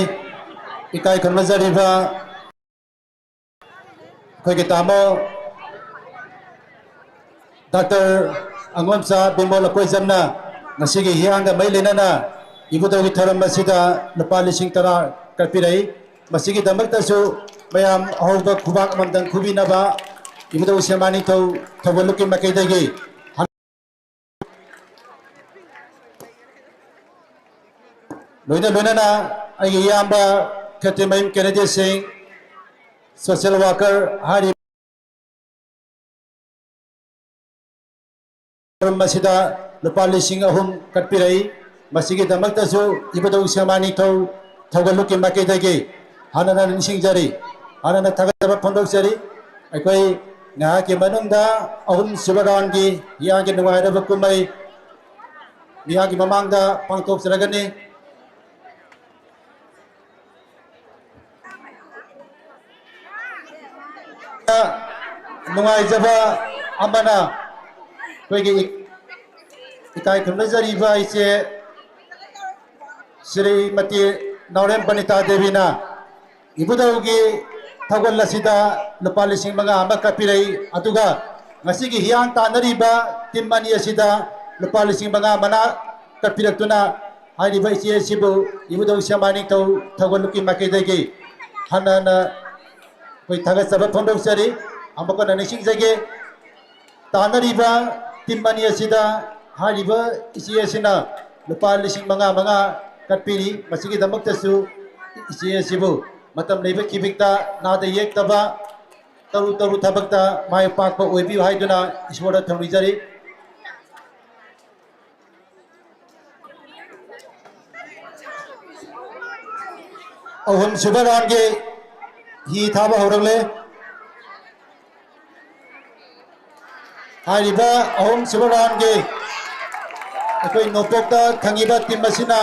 ꯏꯀꯥꯏ ꯈꯨꯝꯅꯖꯔꯤꯕ ꯑꯩꯈꯣꯏꯒꯤ ꯇꯥꯃꯣ ꯗꯥꯛꯇꯔ ꯑꯉꯣꯝꯆꯥ ꯕꯤꯃꯣꯜ ꯑꯀꯣꯏꯖꯝꯅ ꯉꯁꯤꯒꯤ ꯍꯤꯌꯥꯡꯒ ꯃꯔꯤ ꯂꯩꯅꯅ ꯏꯕꯨꯙꯧꯒꯤ ꯊꯧꯔꯝ ꯑꯁꯤꯗ ꯂꯨꯄꯥ ꯂꯤꯁꯤꯡ ꯇꯔꯥ ꯀꯠꯄꯤꯔꯛꯏ꯫ ꯃꯁꯤꯒꯤꯗꯃꯛꯇꯁꯨ ꯃꯌꯥꯝ ꯑꯍꯧꯕ ꯈꯨꯕꯥꯛ ꯑꯃꯃꯝꯇꯪ ꯈꯨꯕꯤꯅꯕ ꯏꯕꯨꯙꯧ ꯁꯦꯃꯥ ꯅꯤꯡꯊꯧ ꯊꯧꯒꯜꯂꯨꯞꯀꯤ ꯃꯥꯏꯀꯩꯗꯒꯤ ꯂꯣꯏꯅ ꯂꯣꯏꯅꯅ ꯑꯩꯒꯤ ꯏꯌꯥꯝꯕ ꯈꯦꯇ꯭ꯔꯤꯃꯌꯨꯝ ꯀꯦꯅꯦꯗꯤ ꯁꯤꯡ, ꯁꯣꯁꯤꯌꯦꯜ ꯋꯥꯔꯀꯔ ꯍꯥꯏꯔꯤꯕ ꯊꯧꯔꯝ ꯑꯁꯤꯗ ꯂꯨꯄꯥ ꯂꯤꯁꯤꯡ ꯑꯍꯨꯝ ꯀꯠꯄꯤꯔꯛꯏ꯫ ꯃꯁꯤꯒꯤꯗꯃꯛꯇꯁꯨ ꯏꯕꯨꯙꯧ ꯁꯦꯃꯥ ꯅꯤꯡꯊꯧ ꯊꯧꯒꯜꯂꯨꯞꯀꯤ ꯃꯥꯏꯀꯩꯗꯒꯤ ꯍꯥꯟꯅꯅ ꯅꯤꯡꯁꯤꯡꯖꯔꯤ, ꯍꯥꯟꯅꯅ ꯊꯥꯒꯠꯆꯕ ꯐꯣꯡꯗꯣꯛꯆꯔꯤ꯫ ꯑꯩꯈꯣꯏ ꯉꯥꯏꯍꯥꯛꯀꯤ ꯃꯅꯨꯡꯗ ꯑꯍꯨꯝꯁꯨꯕ ꯔꯥꯎꯟꯒꯤ ꯍꯤꯌꯥꯡꯒꯤ ꯅꯨꯡꯉꯥꯏꯔꯕ ꯀꯨꯝꯍꯩ ꯃꯤꯌꯥꯝꯒꯤ ꯃꯃꯥꯡꯗ ꯄꯥꯡꯊꯣꯛꯆꯔꯒꯅꯤ꯫ ꯅꯨꯡꯉꯥꯏꯖꯕ ꯑꯃꯅ ꯑꯩꯈꯣꯏꯒꯤ ꯏꯀꯥꯏ ꯈꯨꯝꯅꯖꯔꯤꯕ ꯏꯆꯦ ꯁ꯭ꯔꯤꯃꯇꯤ ꯅꯥꯎꯔꯦꯝ ꯄꯅꯤꯇꯥ ꯗꯦꯕꯤꯅ ꯏꯕꯨꯙꯧꯒꯤ ꯊꯧꯒꯜ ꯑꯁꯤꯗ ꯂꯨꯄꯥ ꯂꯤꯁꯤꯡ ꯃꯉꯥ ꯑꯃ ꯀꯠꯄꯤꯔꯛꯏ꯫ ꯑꯗꯨꯒ ꯉꯁꯤꯒꯤ ꯍꯤꯌꯥꯡ ꯇꯥꯟꯅꯔꯤꯕ ꯇꯤꯝ ꯑꯅꯤ ꯑꯁꯤꯗ ꯂꯨꯄꯥ ꯂꯤꯁꯤꯡ ꯃꯉꯥ ꯃꯅꯥ ꯀꯠꯄꯤꯔꯛꯇꯨꯅ ꯍꯥꯏꯔꯤꯕ ꯏꯆꯦ ꯑꯁꯤꯕꯨ ꯏꯕꯨꯙꯧ ꯁꯦꯃꯥ ꯅꯤꯡꯊꯧ ꯊꯧꯒꯜꯂꯨꯞꯀꯤ ꯃꯥꯏꯀꯩꯗꯒꯤ ꯍꯟꯅ ꯍꯟꯅ ꯑꯩꯈꯣꯏ ꯊꯥꯒꯠꯆꯕ ꯐꯣꯡꯗꯣꯛꯆꯔꯤ꯫ ꯑꯃꯨꯛ ꯍꯟꯅ ꯅꯤꯡꯁꯤꯡꯖꯒꯦ, ꯇꯥꯟꯅꯔꯤꯕ ꯇꯤꯝ ꯑꯅꯤ ꯑꯁꯤꯗ ꯍꯥꯏꯔꯤꯕ ꯏꯆꯦ ꯑꯁꯤꯅ ꯂꯨꯄꯥ ꯂꯤꯁꯤꯡ ꯃꯉꯥ ꯃꯉꯥ ꯀꯠꯄꯤꯔꯤ꯫ ꯃꯁꯤꯒꯤꯗꯃꯛꯇꯁꯨ ꯏꯆꯦ ꯑꯁꯤꯕꯨ ꯃꯇꯝ ꯂꯩꯕ ꯈꯤꯕꯤꯛꯇ ꯅꯥꯗ ꯌꯦꯛꯇꯕ ꯇꯔꯨ ꯇꯔꯨ ꯊꯕꯛꯇ ꯃꯥꯏ ꯄꯥꯛꯄ ꯑꯣꯏꯕꯤꯌꯨ ꯍꯥꯏꯗꯨꯅ ꯏꯁꯣꯔꯗ ꯊꯧꯅꯤꯖꯔꯤ꯫ ꯑꯍꯨꯝꯁꯨꯕ ꯔꯥꯎꯟꯒꯤ ꯍꯤ ꯊꯥꯕ ꯍꯧꯔꯛꯂꯦ꯫ ꯍꯥꯏꯔꯤꯕ ꯑꯍꯨꯝꯁꯨꯕ ꯔꯥꯎꯟꯒꯤ ꯑꯩꯈꯣꯏ ꯅꯣꯡꯄꯣꯛꯇ ꯊꯪꯉꯤꯕ ꯇꯤꯝ ꯑꯁꯤꯅ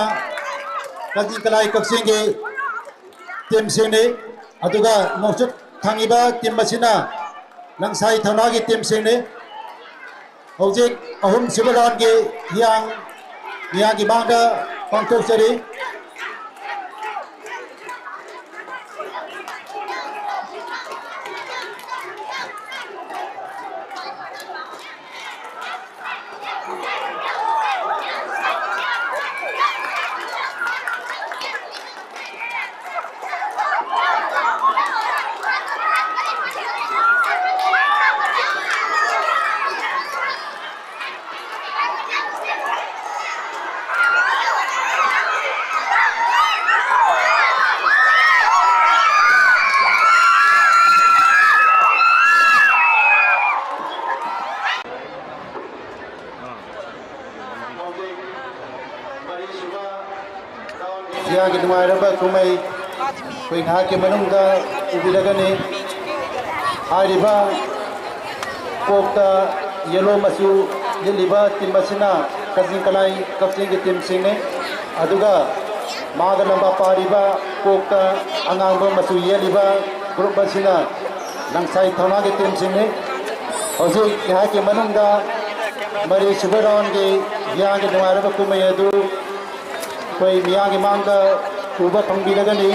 ꯀꯛꯆꯤꯡ ꯀꯂꯥꯏ ꯀꯛꯆꯤꯡꯒꯤ ꯇꯤꯝꯁꯤꯡꯅꯤ꯫ ꯑꯗꯨꯒ ꯅꯣꯡꯆꯨꯞ ꯊꯪꯉꯤꯕ ꯇꯤꯝ ꯑꯁꯤꯅ ꯂꯪꯁꯥꯏ ꯊꯧꯅꯥꯒꯤ ꯇꯤꯝꯁꯤꯡꯅꯤ꯫ ꯍꯧꯖꯤꯛ ꯑꯍꯨꯝꯁꯨꯕ ꯔꯥꯎꯟꯒꯤ ꯍꯤꯌꯥꯡ ꯃꯤꯌꯥꯝꯒꯤ ꯃꯥꯡꯗ ꯄꯥꯡꯊꯣꯛꯆꯔꯤ꯫ ꯏꯌꯥꯒꯤ ꯅꯨꯡꯉꯥꯏꯔꯕ ꯀꯨꯝꯍꯩ ꯑꯩꯈꯣꯏ ꯉꯥꯏꯍꯥꯛꯀꯤ ꯃꯅꯨꯡꯗ ꯎꯕꯤꯔꯒꯅꯤ꯫ ꯍꯥꯏꯔꯤꯕ ꯀꯣꯛꯇ ꯌꯦꯂꯣ ꯃꯆꯨ ꯂꯤꯠꯂꯤꯕ ꯇꯤꯝ ꯑꯁꯤꯅ ꯀꯛꯆꯤꯡ ꯀꯂꯥꯏ ꯀꯛꯆꯤꯡꯒꯤ ꯇꯤꯝꯁꯤꯡꯅꯤ꯫ ꯑꯗꯨꯒ ꯃꯥꯒ ꯂꯝꯕꯥ ꯄꯥꯔꯤꯕ ꯀꯣꯛꯇ ꯑꯉꯥꯡꯕ ꯃꯆꯨ ꯌꯦꯠꯂꯤꯕ ꯒ꯭ꯔꯨꯞ ꯑꯁꯤꯅ ꯂꯪꯁꯥꯏ ꯊꯧꯅꯥꯒꯤ ꯇꯤꯝꯁꯤꯡꯅꯤ꯫ ꯍꯧꯖꯤꯛ ꯉꯥꯏꯍꯥꯛꯀꯤ ꯃꯅꯨꯡꯗ ꯃꯔꯤꯁꯨꯕ ꯔꯥꯎꯟꯒꯤ ꯍꯤꯌꯥꯡꯒꯤ ꯅꯨꯡꯉꯥꯏꯔꯕ ꯀꯨꯝꯍꯩ ꯑꯗꯨ ꯑꯩꯈꯣꯏ ꯃꯤꯌꯥꯝꯒꯤ ꯃꯥꯡꯗ ꯎꯕ ꯐꯪꯕꯤꯔꯒꯅꯤ꯫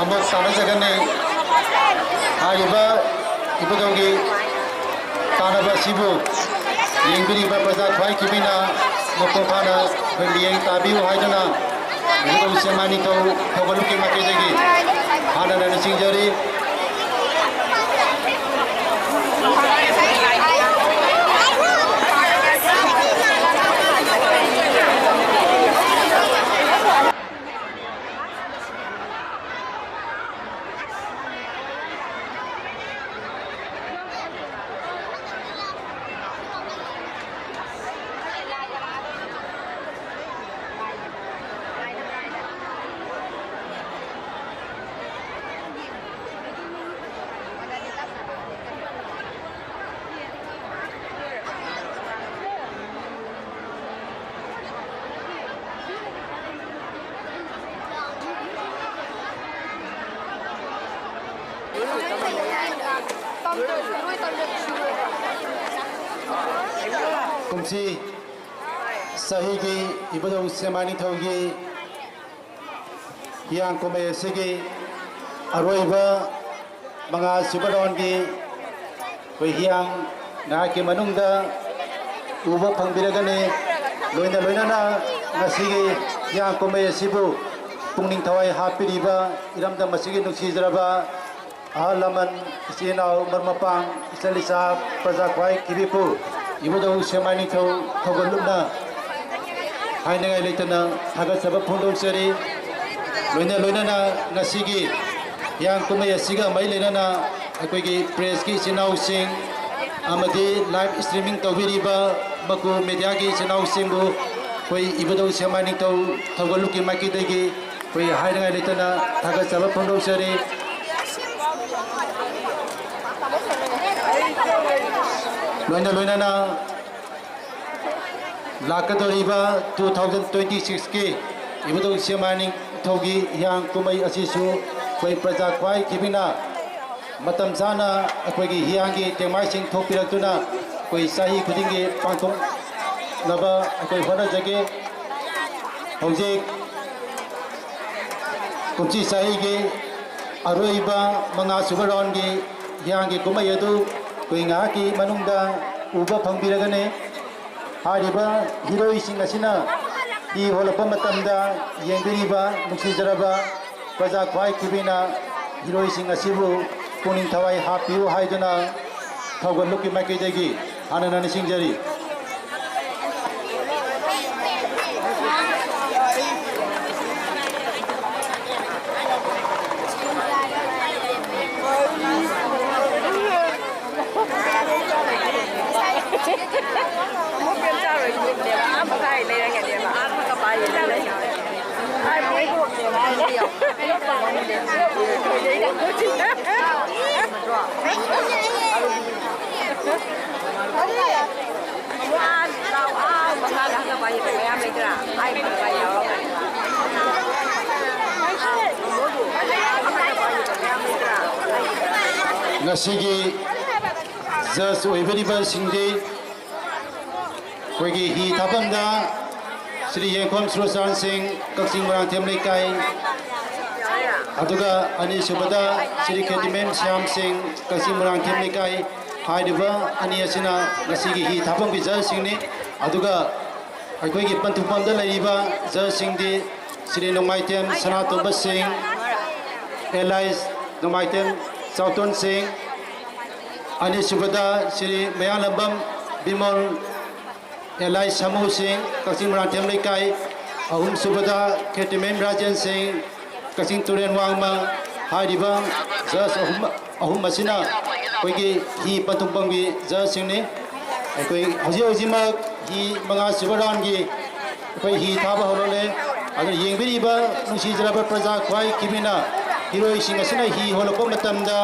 ꯑꯃꯨꯛ ꯇꯥꯟꯅꯖꯒꯅꯤ꯫ ꯍꯥꯏꯔꯤꯕ ꯏꯕꯨꯙꯧꯒꯤ ꯇꯥꯟꯅꯕ ꯑꯁꯤꯕꯨ ꯌꯦꯡꯕꯤꯔꯤꯕ ꯄ꯭ꯔꯖꯥ ꯈ꯭ꯋꯥꯏꯈꯤꯕꯤꯅ ꯃꯄꯨꯡ ꯐꯥꯅ ꯑꯩꯈꯣꯏ ꯃꯤꯠꯌꯦꯡ ꯇꯥꯕꯤꯌꯨ ꯍꯥꯏꯗꯨꯅ ꯏꯕꯨꯙꯧ ꯁꯦꯛꯃꯥꯏ ꯅꯤꯡꯊꯧ ꯊꯧꯒꯜꯂꯨꯞꯀꯤ ꯃꯥꯏꯀꯩꯗꯒꯤ ꯍꯥꯟꯅꯅ ꯅꯤꯡꯁꯤꯡꯖꯔꯤ꯫ ꯀꯨꯝꯁꯤ ꯆꯍꯤꯒꯤ ꯏꯕꯨꯙꯧ ꯁꯦꯛꯃꯥꯏ ꯅꯤꯡꯊꯧꯒꯤ ꯍꯤꯌꯥꯡ ꯀꯨꯝꯍꯩ ꯑꯁꯤꯒꯤ ꯑꯔꯣꯏꯕ ꯃꯉꯥ ꯁꯨꯕ ꯔꯥꯎꯟꯒꯤ ꯑꯩꯈꯣꯏ ꯍꯤꯌꯥꯡ ꯉꯥꯏꯍꯥꯛꯀꯤ ꯃꯅꯨꯡꯗ ꯎꯕ ꯐꯪꯕꯤꯔꯒꯅꯤ꯫ ꯂꯣꯏꯅ ꯂꯣꯏꯅꯅ ꯉꯁꯤꯒꯤ ꯍꯤꯌꯥꯡ ꯀꯨꯝꯍꯩ ꯑꯁꯤꯕꯨ ꯄꯨꯛꯅꯤꯡ ꯊꯋꯥꯏ ꯍꯥꯞꯄꯤꯔꯤꯕ ꯏꯔꯝꯗꯝ ꯑꯁꯤꯒꯤ ꯅꯨꯡꯁꯤꯖꯔꯕ ꯑꯍꯜ ꯂꯃꯟ, ꯏꯆꯤꯜ ꯏꯅꯥꯎ, ꯃꯔꯨꯞ ꯃꯄꯥꯡ, ꯏꯆꯜ ꯏꯆꯥ, ꯄ꯭ꯔꯖꯥ ꯈ꯭ꯋꯥꯏ ꯀꯤꯕꯤꯄꯨ ꯏꯕꯨꯙꯧ ꯁꯦꯛꯃꯥꯏ ꯅꯤꯡꯊꯧ ꯊꯧꯒꯜꯂꯨꯞꯅ ꯍꯥꯏꯅꯤꯡꯉꯥꯏ ꯂꯩꯇꯅ ꯊꯥꯒꯠꯆꯕ ꯐꯣꯡꯗꯣꯛꯆꯔꯤ꯫ ꯂꯣꯏꯅ ꯂꯣꯏꯅꯅ ꯉꯁꯤꯒꯤ ꯍꯤꯌꯥꯡ ꯀꯨꯝꯍꯩ ꯑꯁꯤꯒ ꯃꯔꯤ ꯂꯩꯅꯅ ꯑꯩꯈꯣꯏꯒꯤ ꯄ꯭ꯔꯦꯁꯀꯤ ꯏꯆꯤꯜ ꯏꯅꯥꯎꯁꯤꯡ ꯑꯃꯗꯤ ꯂꯥꯏꯚ ꯏꯁꯇ꯭ꯔꯤꯃꯤꯡ ꯇꯧꯕꯤꯔꯤꯕ ꯃꯀꯨ ꯃꯦꯗꯤꯌꯥꯒꯤ ꯏꯆꯤꯜ ꯏꯅꯥꯎꯁꯤꯡꯕꯨ ꯑꯩꯈꯣꯏ ꯏꯕꯨꯙꯧ ꯁꯦꯛꯃꯥꯏ ꯅꯤꯡꯊꯧ ꯊꯧꯒꯜꯂꯨꯞꯀꯤ ꯃꯥꯏꯀꯩꯗꯒꯤ ꯑꯩꯈꯣꯏ ꯍꯥꯏꯅꯤꯡꯉꯥꯏ ꯂꯩꯇꯅ ꯊꯥꯒꯠꯆꯕ ꯐꯣꯡꯗꯣꯛꯆꯔꯤ꯫ ꯂꯣꯏꯅ ꯂꯣꯏꯅꯅ ꯂꯥꯛꯀꯗꯧꯔꯤꯕ two thousand twenty sixꯀꯤ ꯏꯕꯨꯙꯧ ꯁꯦꯛꯃꯥꯏ ꯅꯤꯡꯊꯧꯒꯤ ꯍꯤꯌꯥꯡ ꯀꯨꯝꯍꯩ ꯑꯁꯤꯁꯨ ꯑꯩꯈꯣꯏ ꯄ꯭ꯔꯖꯥ ꯈ꯭ꯋꯥꯏ ꯀꯤꯕꯤꯅ ꯃꯇꯝ ꯆꯥꯅ ꯑꯩꯈꯣꯏꯒꯤ ꯍꯤꯌꯥꯡꯒꯤ ꯇꯦꯡꯃꯥꯏꯁꯤꯡ ꯊꯣꯛꯄꯤꯔꯛꯇꯨꯅ ꯑꯩꯈꯣꯏ ꯆꯍꯤ ꯈꯨꯗꯤꯡꯒꯤ ꯄꯥꯡꯊꯣꯛꯅꯕ ꯑꯩꯈꯣꯏ ꯍꯣꯠꯅꯖꯒꯦ꯫ ꯍꯧꯖꯤꯛ ꯀꯨꯝꯁꯤ ꯆꯍꯤꯒꯤ ꯑꯔꯣꯏꯕ ꯃꯉꯥ ꯁꯨꯕ ꯔꯥꯎꯟꯒꯤ ꯍꯤꯌꯥꯡꯒꯤ ꯀꯨꯝꯍꯩ ꯑꯗꯨ ꯑꯩꯈꯣꯏ ꯉꯥꯏꯍꯥꯛꯀꯤ ꯃꯅꯨꯡꯗ ꯎꯕ ꯐꯪꯕꯤꯔꯒꯅꯤ꯫ ꯍꯥꯏꯔꯤꯕ ꯍꯤꯔꯣꯏꯁꯤꯡ ꯑꯁꯤꯅ ꯍꯤ ꯍꯣꯜꯂꯛꯄ ꯃꯇꯝꯗ ꯌꯦꯡꯕꯤꯔꯤꯕ ꯅꯨꯡꯁꯤꯖꯔꯕ ꯄ꯭ꯔꯖꯥ ꯈ꯭ꯋꯥꯏ ꯀꯤꯕꯤꯅ ꯍꯤꯔꯣꯏꯁꯤꯡ ꯑꯁꯤꯕꯨ ꯄꯨꯛꯅꯤꯡ ꯊꯋꯥꯏ ꯍꯥꯞꯄꯤꯌꯨ ꯍꯥꯏꯗꯨꯅ ꯊꯧꯒꯜꯂꯨꯞꯀꯤ ꯃꯥꯏꯀꯩꯗꯒꯤ ꯍꯥꯟꯅꯅ ꯅꯤꯡꯁꯤꯡꯖꯔꯤ꯫ ꯉꯁꯤꯒꯤ ꯖꯖ ꯑꯣꯏꯕꯤꯔꯤꯕꯁꯤꯡꯗꯤ ꯑꯩꯈꯣꯏꯒꯤ ꯍꯤ ꯊꯥꯐꯝꯗ ꯁ꯭ꯔꯤ ꯌꯦꯡꯈꯣꯝ ꯁꯨꯔꯆꯥꯟ ꯁꯤꯡ, ꯀꯛꯆꯤꯡ ꯃꯣꯏꯔꯥꯡꯊꯦꯝ ꯂꯩꯀꯥꯏ, ꯑꯗꯨꯒ ꯑꯅꯤꯁꯨꯕꯗ ꯁ꯭ꯔꯤ ꯈꯦꯇꯤꯃꯦꯝ ꯁ꯭ꯌꯥꯝ ꯁꯤꯡ, ꯀꯛꯆꯤꯡ ꯃꯣꯏꯔꯥꯡꯊꯦꯝ ꯂꯩꯀꯥꯏ꯫ ꯍꯥꯏꯔꯤꯕ ꯑꯅꯤ ꯑꯁꯤꯅ ꯉꯁꯤꯒꯤ ꯍꯤ ꯊꯥꯐꯝꯒꯤ ꯖꯖꯁꯤꯡꯅꯤ꯫ ꯑꯗꯨꯒ ꯑꯩꯈꯣꯏꯒꯤ ꯄꯟꯊꯨꯡꯐꯝꯗ ꯂꯩꯔꯤꯕ ꯖꯖꯁꯤꯡꯗꯤ ꯁ꯭ꯔꯤ ꯅꯣꯡꯃꯥꯏꯊꯦꯝ ꯁꯅꯥꯇꯣꯝꯕ ꯁꯤꯡ, ꯑꯦꯂꯥꯏꯁ ꯅꯣꯡꯃꯥꯏꯊꯦꯝ ꯆꯥꯎꯇꯣꯟ ꯁꯤꯡ, ꯑꯅꯤꯁꯨꯕꯗ ꯁ꯭ꯔꯤ ꯃꯌꯥꯡꯂꯝꯕꯝ ꯕꯤꯃꯣꯜ, ꯑꯦꯂꯥꯏꯁ ꯁꯥꯃꯨ ꯁꯤꯡ, ꯀꯛꯆꯤꯡ ꯃꯣꯏꯔꯥꯡꯊꯦꯝ ꯂꯩꯀꯥꯏ, ꯑꯍꯨꯝꯁꯨꯕꯗ ꯈꯦꯇꯤꯃꯦꯝ ꯔꯥꯖꯦꯟ ꯁꯤꯡ, ꯀꯛꯆꯤꯡ ꯇꯨꯔꯦꯜ ꯋꯥꯡꯃ꯫ ꯍꯥꯏꯔꯤꯕ ꯖꯖ ꯑꯍꯨꯝ, ꯑꯍꯨꯝ ꯑꯁꯤꯅ ꯑꯩꯈꯣꯏꯒꯤ ꯍꯤ ꯄꯟꯊꯨꯡꯐꯝꯒꯤ ꯖꯖꯁꯤꯡꯅꯤ꯫ ꯑꯩꯈꯣꯏ ꯍꯧꯖꯤꯛ ꯍꯧꯖꯤꯛꯃꯛ ꯍꯤ ꯃꯉꯥ ꯁꯨꯕ ꯔꯥꯎꯟꯒꯤ ꯑꯩꯈꯣꯏ ꯍꯤ ꯊꯥꯕ ꯍꯧꯔꯛꯂꯦ꯫ ꯑꯗꯨꯅ ꯌꯦꯡꯕꯤꯔꯤꯕ ꯅꯨꯡꯁꯤꯖꯔꯕ ꯄ꯭ꯔꯖꯥ ꯈ꯭ꯋꯥꯏ ꯀꯤꯕꯤꯅ ꯍꯤꯔꯣꯏꯁꯤꯡ ꯑꯁꯤꯅ ꯍꯤ ꯍꯣꯜꯂꯛꯄ ꯃꯇꯝꯗ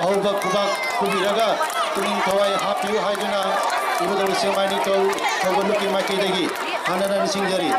ꯑꯍꯧꯕ ꯈꯨꯕꯥꯛ ꯈꯨꯕꯤꯔꯒ ꯄꯨꯛꯅꯤꯡ ꯊꯋꯥꯏ ꯍꯥꯞꯄꯤꯌꯨ ꯍꯥꯏꯗꯨꯅ ꯏꯕꯨꯙꯧ ꯁꯦꯡꯃꯥꯏ ꯅꯤꯡꯊꯧ ꯊꯧꯒꯜꯂꯨꯞꯀꯤ ꯃꯥꯏꯀꯩꯗꯒꯤ ꯍꯥꯟꯅꯅ ꯅꯤꯡꯁꯤꯡꯖꯔꯤ꯫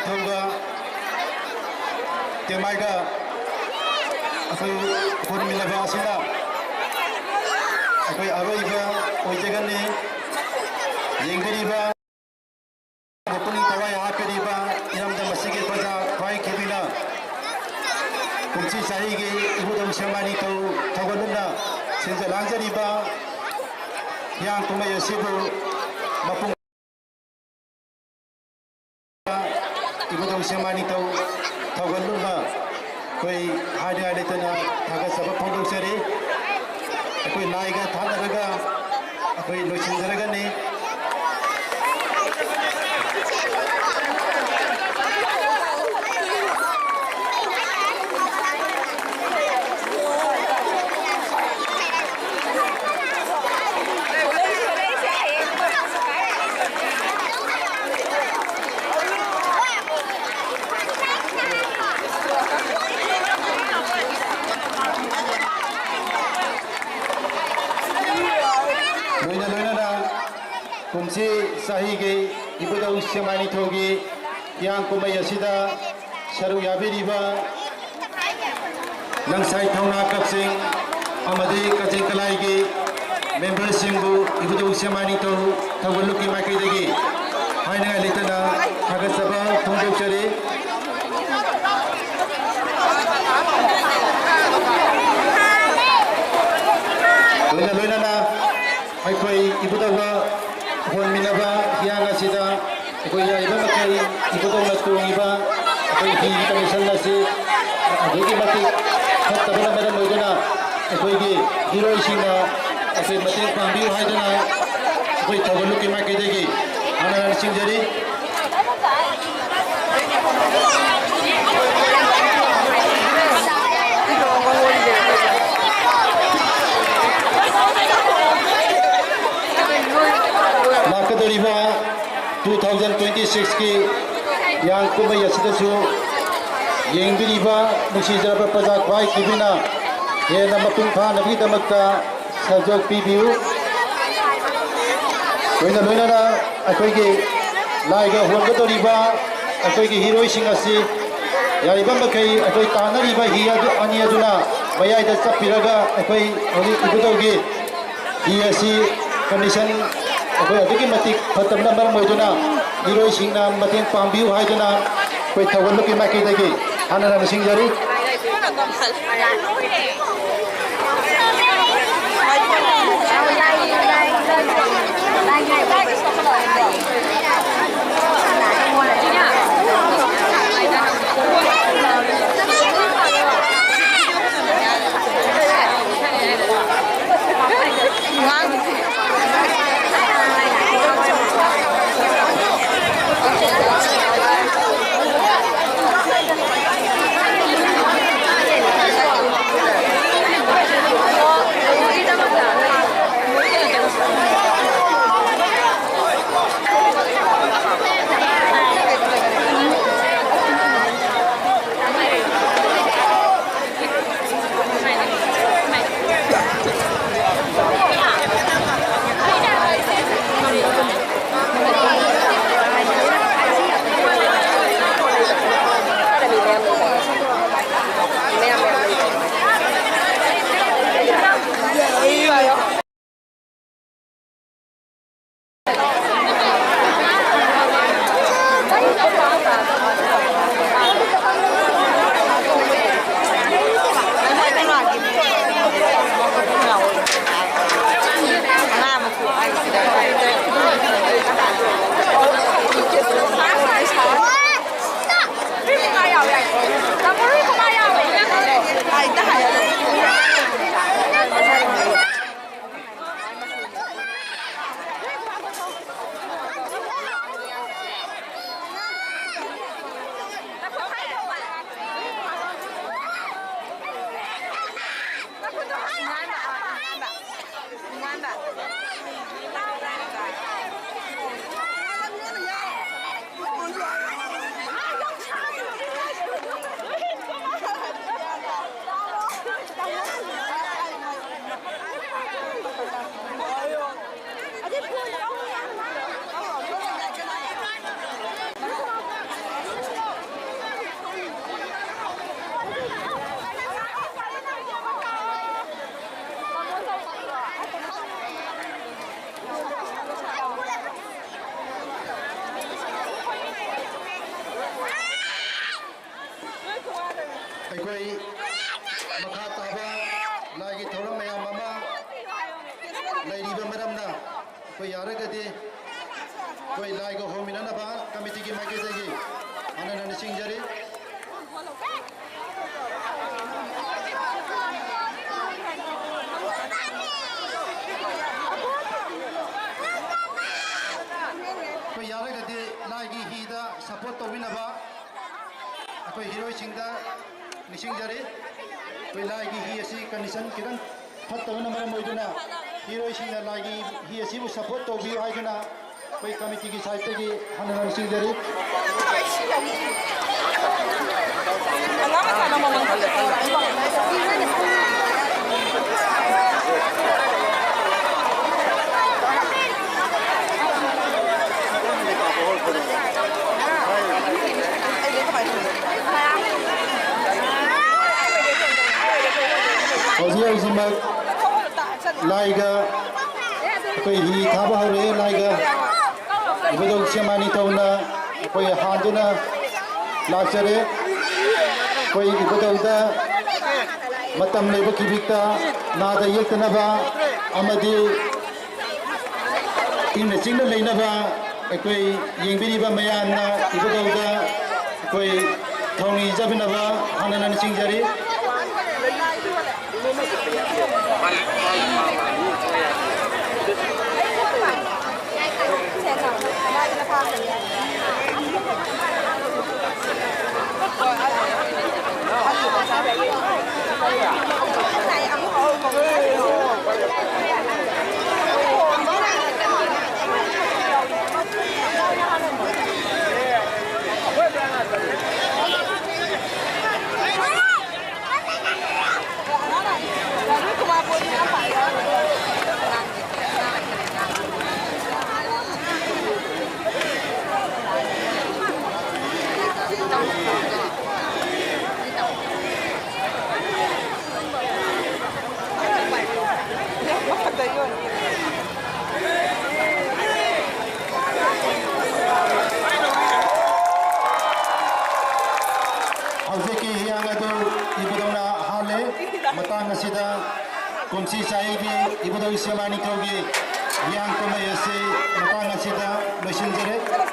ꯊꯧꯕ ꯇꯦꯃꯥꯏꯒ ꯑꯩꯈꯣꯏ ꯈꯨꯔꯨꯝꯃꯤꯟꯅꯕ ꯑꯁꯤꯅ ꯑꯩꯈꯣꯏ ꯑꯔꯣꯏꯕ ꯑꯣꯏꯖꯒꯅꯤ꯫ ꯌꯦꯡꯕꯤꯔꯤꯕ, ꯄꯨꯛꯅꯤꯡ ꯊꯋꯥꯏ ꯍꯥꯞꯄꯤꯔꯤꯕ ꯏꯔꯝꯗꯝ ꯑꯁꯤꯒꯤ ꯄ꯭ꯔꯖꯥ ꯈ꯭ꯋꯥꯏ ꯈꯤꯕꯤꯅ ꯀꯨꯝꯁꯤ ꯆꯍꯤꯒꯤ ꯏꯕꯨꯙꯧ ꯁꯦꯃꯥ ꯅꯤꯡꯊꯧ ꯊꯧꯒꯠꯂꯨꯅ ꯁꯤꯟꯖ ꯂꯥꯡꯖꯔꯤꯕ ꯍꯤꯌꯥꯡ ꯀꯨꯝꯍꯩ ꯑꯁꯤꯕꯨ ꯃꯄꯨꯡ ꯏꯕꯨꯙꯧ ꯁꯦꯃꯥ ꯅꯤꯡꯊꯧ ꯊꯧꯒꯜꯂꯨꯝꯕ ꯑꯩꯈꯣꯏ ꯍꯥꯏꯅꯤꯡꯉꯥꯏ ꯂꯩꯇꯅ ꯊꯥꯒꯠꯆꯕ ꯐꯣꯡꯗꯣꯛꯆꯔꯤ꯫ ꯑꯩꯈꯣꯏ ꯂꯥꯏꯒ ꯊꯥꯅꯔꯒ ꯑꯩꯈꯣꯏ ꯂꯣꯏꯁꯤꯟꯖꯔꯒꯅꯤ꯫ ꯂꯣꯏꯅ ꯂꯣꯏꯅꯅ ꯀꯨꯝꯁꯤ ꯆꯍꯤꯒꯤ ꯏꯕꯨꯙꯧ ꯁꯦꯃꯥꯏ ꯅꯤꯡꯊꯧꯒꯤ ꯍꯤꯌꯥꯡ ꯀꯨꯝꯍꯩ ꯑꯁꯤꯗ ꯁꯔꯨꯛ ꯌꯥꯕꯤꯔꯤꯕ ꯂꯪꯁꯥꯏ ꯊꯧꯅꯥ ꯀꯛꯆꯤꯡ ꯑꯃꯗꯤ ꯀꯛꯆꯤꯡ ꯀꯂꯥꯏꯒꯤ ꯃꯦꯝꯕꯔꯁꯤꯡꯕꯨ ꯏꯕꯨꯙꯧ ꯁꯦꯃꯥꯏ ꯅꯤꯡꯊꯧ ꯊꯧꯒꯜꯂꯨꯞꯀꯤ ꯃꯥꯏꯀꯩꯗꯒꯤ ꯍꯥꯏꯅꯤꯡꯉꯥꯏ ꯂꯩꯇꯅ ꯊꯥꯒꯠꯆꯕ ꯐꯣꯡꯗꯣꯛꯆꯔꯤ꯫ ꯂꯣꯏꯅ ꯂꯣꯏꯅꯅ ꯑꯩꯈꯣꯏ ꯏꯕꯨꯙꯧꯒ ꯍꯣꯟꯃꯤꯟꯅꯕ ꯍꯤꯌꯥꯡ ꯑꯁꯤꯗ ꯑꯩꯈꯣꯏ ꯌꯥꯔꯤꯕ ꯃꯈꯩ ꯏꯕꯨꯙꯧꯅ ꯇꯣꯡꯉꯤꯕ ꯑꯩꯈꯣꯏ ꯍꯤꯒꯤ ꯀꯟꯗꯤꯁꯟ ꯑꯁꯤ ꯑꯗꯨꯛꯀꯤ ꯃꯇꯤꯛ ꯐꯠꯇꯕꯅ ꯃꯔꯝ ꯑꯣꯏꯗꯨꯅ ꯑꯩꯈꯣꯏꯒꯤ ꯏꯔꯣꯏꯁꯤꯡꯅ ꯑꯩꯈꯣꯏ ꯃꯇꯦꯡ ꯄꯥꯡꯕꯤꯌꯨ ꯍꯥꯏꯗꯨꯅ ꯑꯩꯈꯣꯏ ꯊꯧꯒꯜꯂꯨꯞꯀꯤ ꯃꯥꯏꯀꯩꯗꯒꯤ ꯍꯥꯟꯅ ꯍꯥꯟꯅ ꯅꯤꯡꯁꯤꯡꯖꯔꯤ꯫ ꯂꯥꯛꯀꯗꯧꯔꯤꯕ two thousand twenty sixꯀꯤ ꯍꯤꯌꯥꯡ ꯀꯨꯝꯍꯩ ꯑꯁꯤꯗꯁꯨ ꯌꯦꯡꯕꯤꯔꯤꯕ ꯅꯨꯡꯁꯤꯖꯔꯕ ꯄ꯭ꯔꯖꯥ ꯈ꯭ꯋꯥꯏ ꯈꯤꯕꯤꯅ ꯍꯦꯟꯅ ꯃꯄꯨꯡ ꯐꯥꯅꯕꯒꯤꯗꯃꯛꯇ ꯁꯍꯖꯣꯒ ꯄꯤꯕꯤꯌꯨ꯫ ꯂꯣꯏꯅ ꯂꯣꯏꯅꯅ ꯑꯩꯈꯣꯏꯒꯤ ꯂꯥꯏꯒ ꯍꯣꯟꯒꯗꯧꯔꯤꯕ ꯑꯩꯈꯣꯏꯒꯤ ꯍꯤꯔꯣꯏꯁꯤꯡ ꯑꯁꯤ ꯌꯥꯔꯤꯕ ꯃꯈꯩ ꯑꯩꯈꯣꯏ ꯇꯥꯟꯅꯔꯤꯕ ꯍꯤ ꯑꯗꯨ, ꯑꯅꯤ ꯑꯗꯨꯅ ꯃꯌꯥꯏꯗ ꯆꯠꯄꯤꯔꯒ ꯑꯩꯈꯣꯏ ꯍꯧꯖꯤꯛ ꯏꯕꯨꯙꯧꯒꯤ ꯍꯤ ꯑꯁꯤ condition ꯑꯩꯈꯣꯏ ꯑꯗꯨꯛꯀꯤ ꯃꯇꯤꯛ ꯐꯠꯇꯕꯅ ꯃꯔꯝ ꯑꯣꯏꯗꯨꯅ ꯍꯤꯔꯣꯏꯁꯤꯡꯅ ꯃꯇꯦꯡ ꯄꯥꯡꯕꯤꯌꯨ ꯍꯥꯏꯗꯨꯅ ꯑꯩꯈꯣꯏ ꯊꯧꯒꯜꯕꯒꯤ ꯃꯥꯏꯀꯩꯗꯒꯤ ꯍꯥꯟꯅ ꯅꯤꯡꯁꯤꯡꯖꯔꯤ꯫ ꯑꯩꯈꯣꯏ ꯃꯈꯥ ꯇꯥꯕ ꯂꯥꯏꯒꯤ ꯊꯧꯔꯝ ꯃꯌꯥꯝ ꯑꯃ ꯂꯩꯔꯤꯕ ꯃꯔꯝꯅ, ꯑꯩꯈꯣꯏ ꯌꯥꯔꯒꯗꯤ ꯑꯩꯈꯣꯏ ꯂꯥꯏꯒ ꯍꯧꯃꯤꯟꯅꯅꯕ ꯀꯃꯤꯇꯤꯒꯤ ꯃꯥꯏꯀꯩꯗꯒꯤ ꯍꯟꯅ ꯍꯟꯅ ꯅꯤꯡꯁꯤꯡꯖꯔꯤ꯫ ꯑꯩꯈꯣꯏ ꯌꯥꯔꯒꯗꯤ ꯂꯥꯏꯒꯤ ꯍꯤꯗ ꯁꯄꯣꯔꯠ ꯇꯧꯕꯤꯅꯕ ꯑꯩꯈꯣꯏ ꯍꯤꯔꯣꯏꯁꯤꯡꯗ ꯅꯤꯡꯁꯤꯡꯖꯔꯤ꯫ ꯑꯩꯈꯣꯏ ꯂꯥꯏꯒꯤ ꯍꯤ ꯑꯁꯤ ꯀꯟꯗꯤꯁꯟ ꯈꯤꯇꯪ ꯐꯠꯇꯕꯅ ꯃꯔꯝ ꯑꯣꯏꯗꯨꯅ ꯍꯤꯔꯣꯏꯁꯤꯡꯅ ꯂꯥꯏꯒꯤ ꯍꯤ ꯑꯁꯤꯕꯨ ꯁꯄꯣꯔꯠ ꯇꯧꯕꯤꯌꯨ ꯍꯥꯏꯗꯨꯅ ꯑꯩꯈꯣꯏ ꯀꯃꯤꯇꯤꯒꯤ ꯁꯥꯏꯠꯇꯒꯤ ꯍꯟꯅ ꯍꯟꯅ ꯅꯤꯡꯁꯤꯡꯖꯔꯤ꯫ ꯍꯧꯖꯤꯛ ꯍꯧꯖꯤꯛꯃꯛ ꯂꯥꯏꯒ ꯑꯩꯈꯣꯏ ꯍꯤ ꯊꯥꯕ ꯍꯧꯔꯛꯑꯦ꯫ ꯂꯥꯏꯒ ꯏꯕꯨꯙꯧ ꯁꯦꯃꯥ ꯅꯤꯡꯊꯧꯅ ꯑꯩꯈꯣꯏ ꯍꯥꯟꯗꯨꯅ ꯂꯥꯛꯆꯔꯦ꯫ ꯑꯩꯈꯣꯏ ꯏꯕꯨꯙꯧꯗ ꯃꯇꯝ ꯂꯩꯕ ꯈꯤꯕꯤꯛꯇ ꯅꯥꯗ ꯌꯦꯛꯇꯅꯕ ꯑꯃꯗꯤ ꯏꯪꯅ ꯆꯤꯛꯅ ꯂꯩꯅꯕ ꯑꯩꯈꯣꯏ ꯌꯦꯡꯕꯤꯔꯤꯕ ꯃꯌꯥꯝꯅ ꯏꯕꯨꯙꯧꯗ ꯑꯩꯈꯣꯏ ꯊꯧꯅꯤꯖꯕꯤꯅꯕ ꯍꯥꯟꯅꯅ ꯅꯤꯡꯁꯤꯡꯖꯔꯤ꯫ ꯃꯇꯥꯡ ꯑꯁꯤꯗ ꯀꯨꯝꯁꯤ ꯆꯍꯤꯒꯤ ꯏꯕꯨꯙꯧ ꯏꯁꯩ ꯂꯥꯏꯅꯤꯡꯊꯧꯒꯤ ꯍꯤꯌꯥꯡ ꯀꯨꯝꯍꯩ ꯑꯁꯤ ꯃꯇꯥꯡ ꯑꯁꯤꯗ ꯂꯣꯏꯁꯤꯟꯖꯔꯦ꯫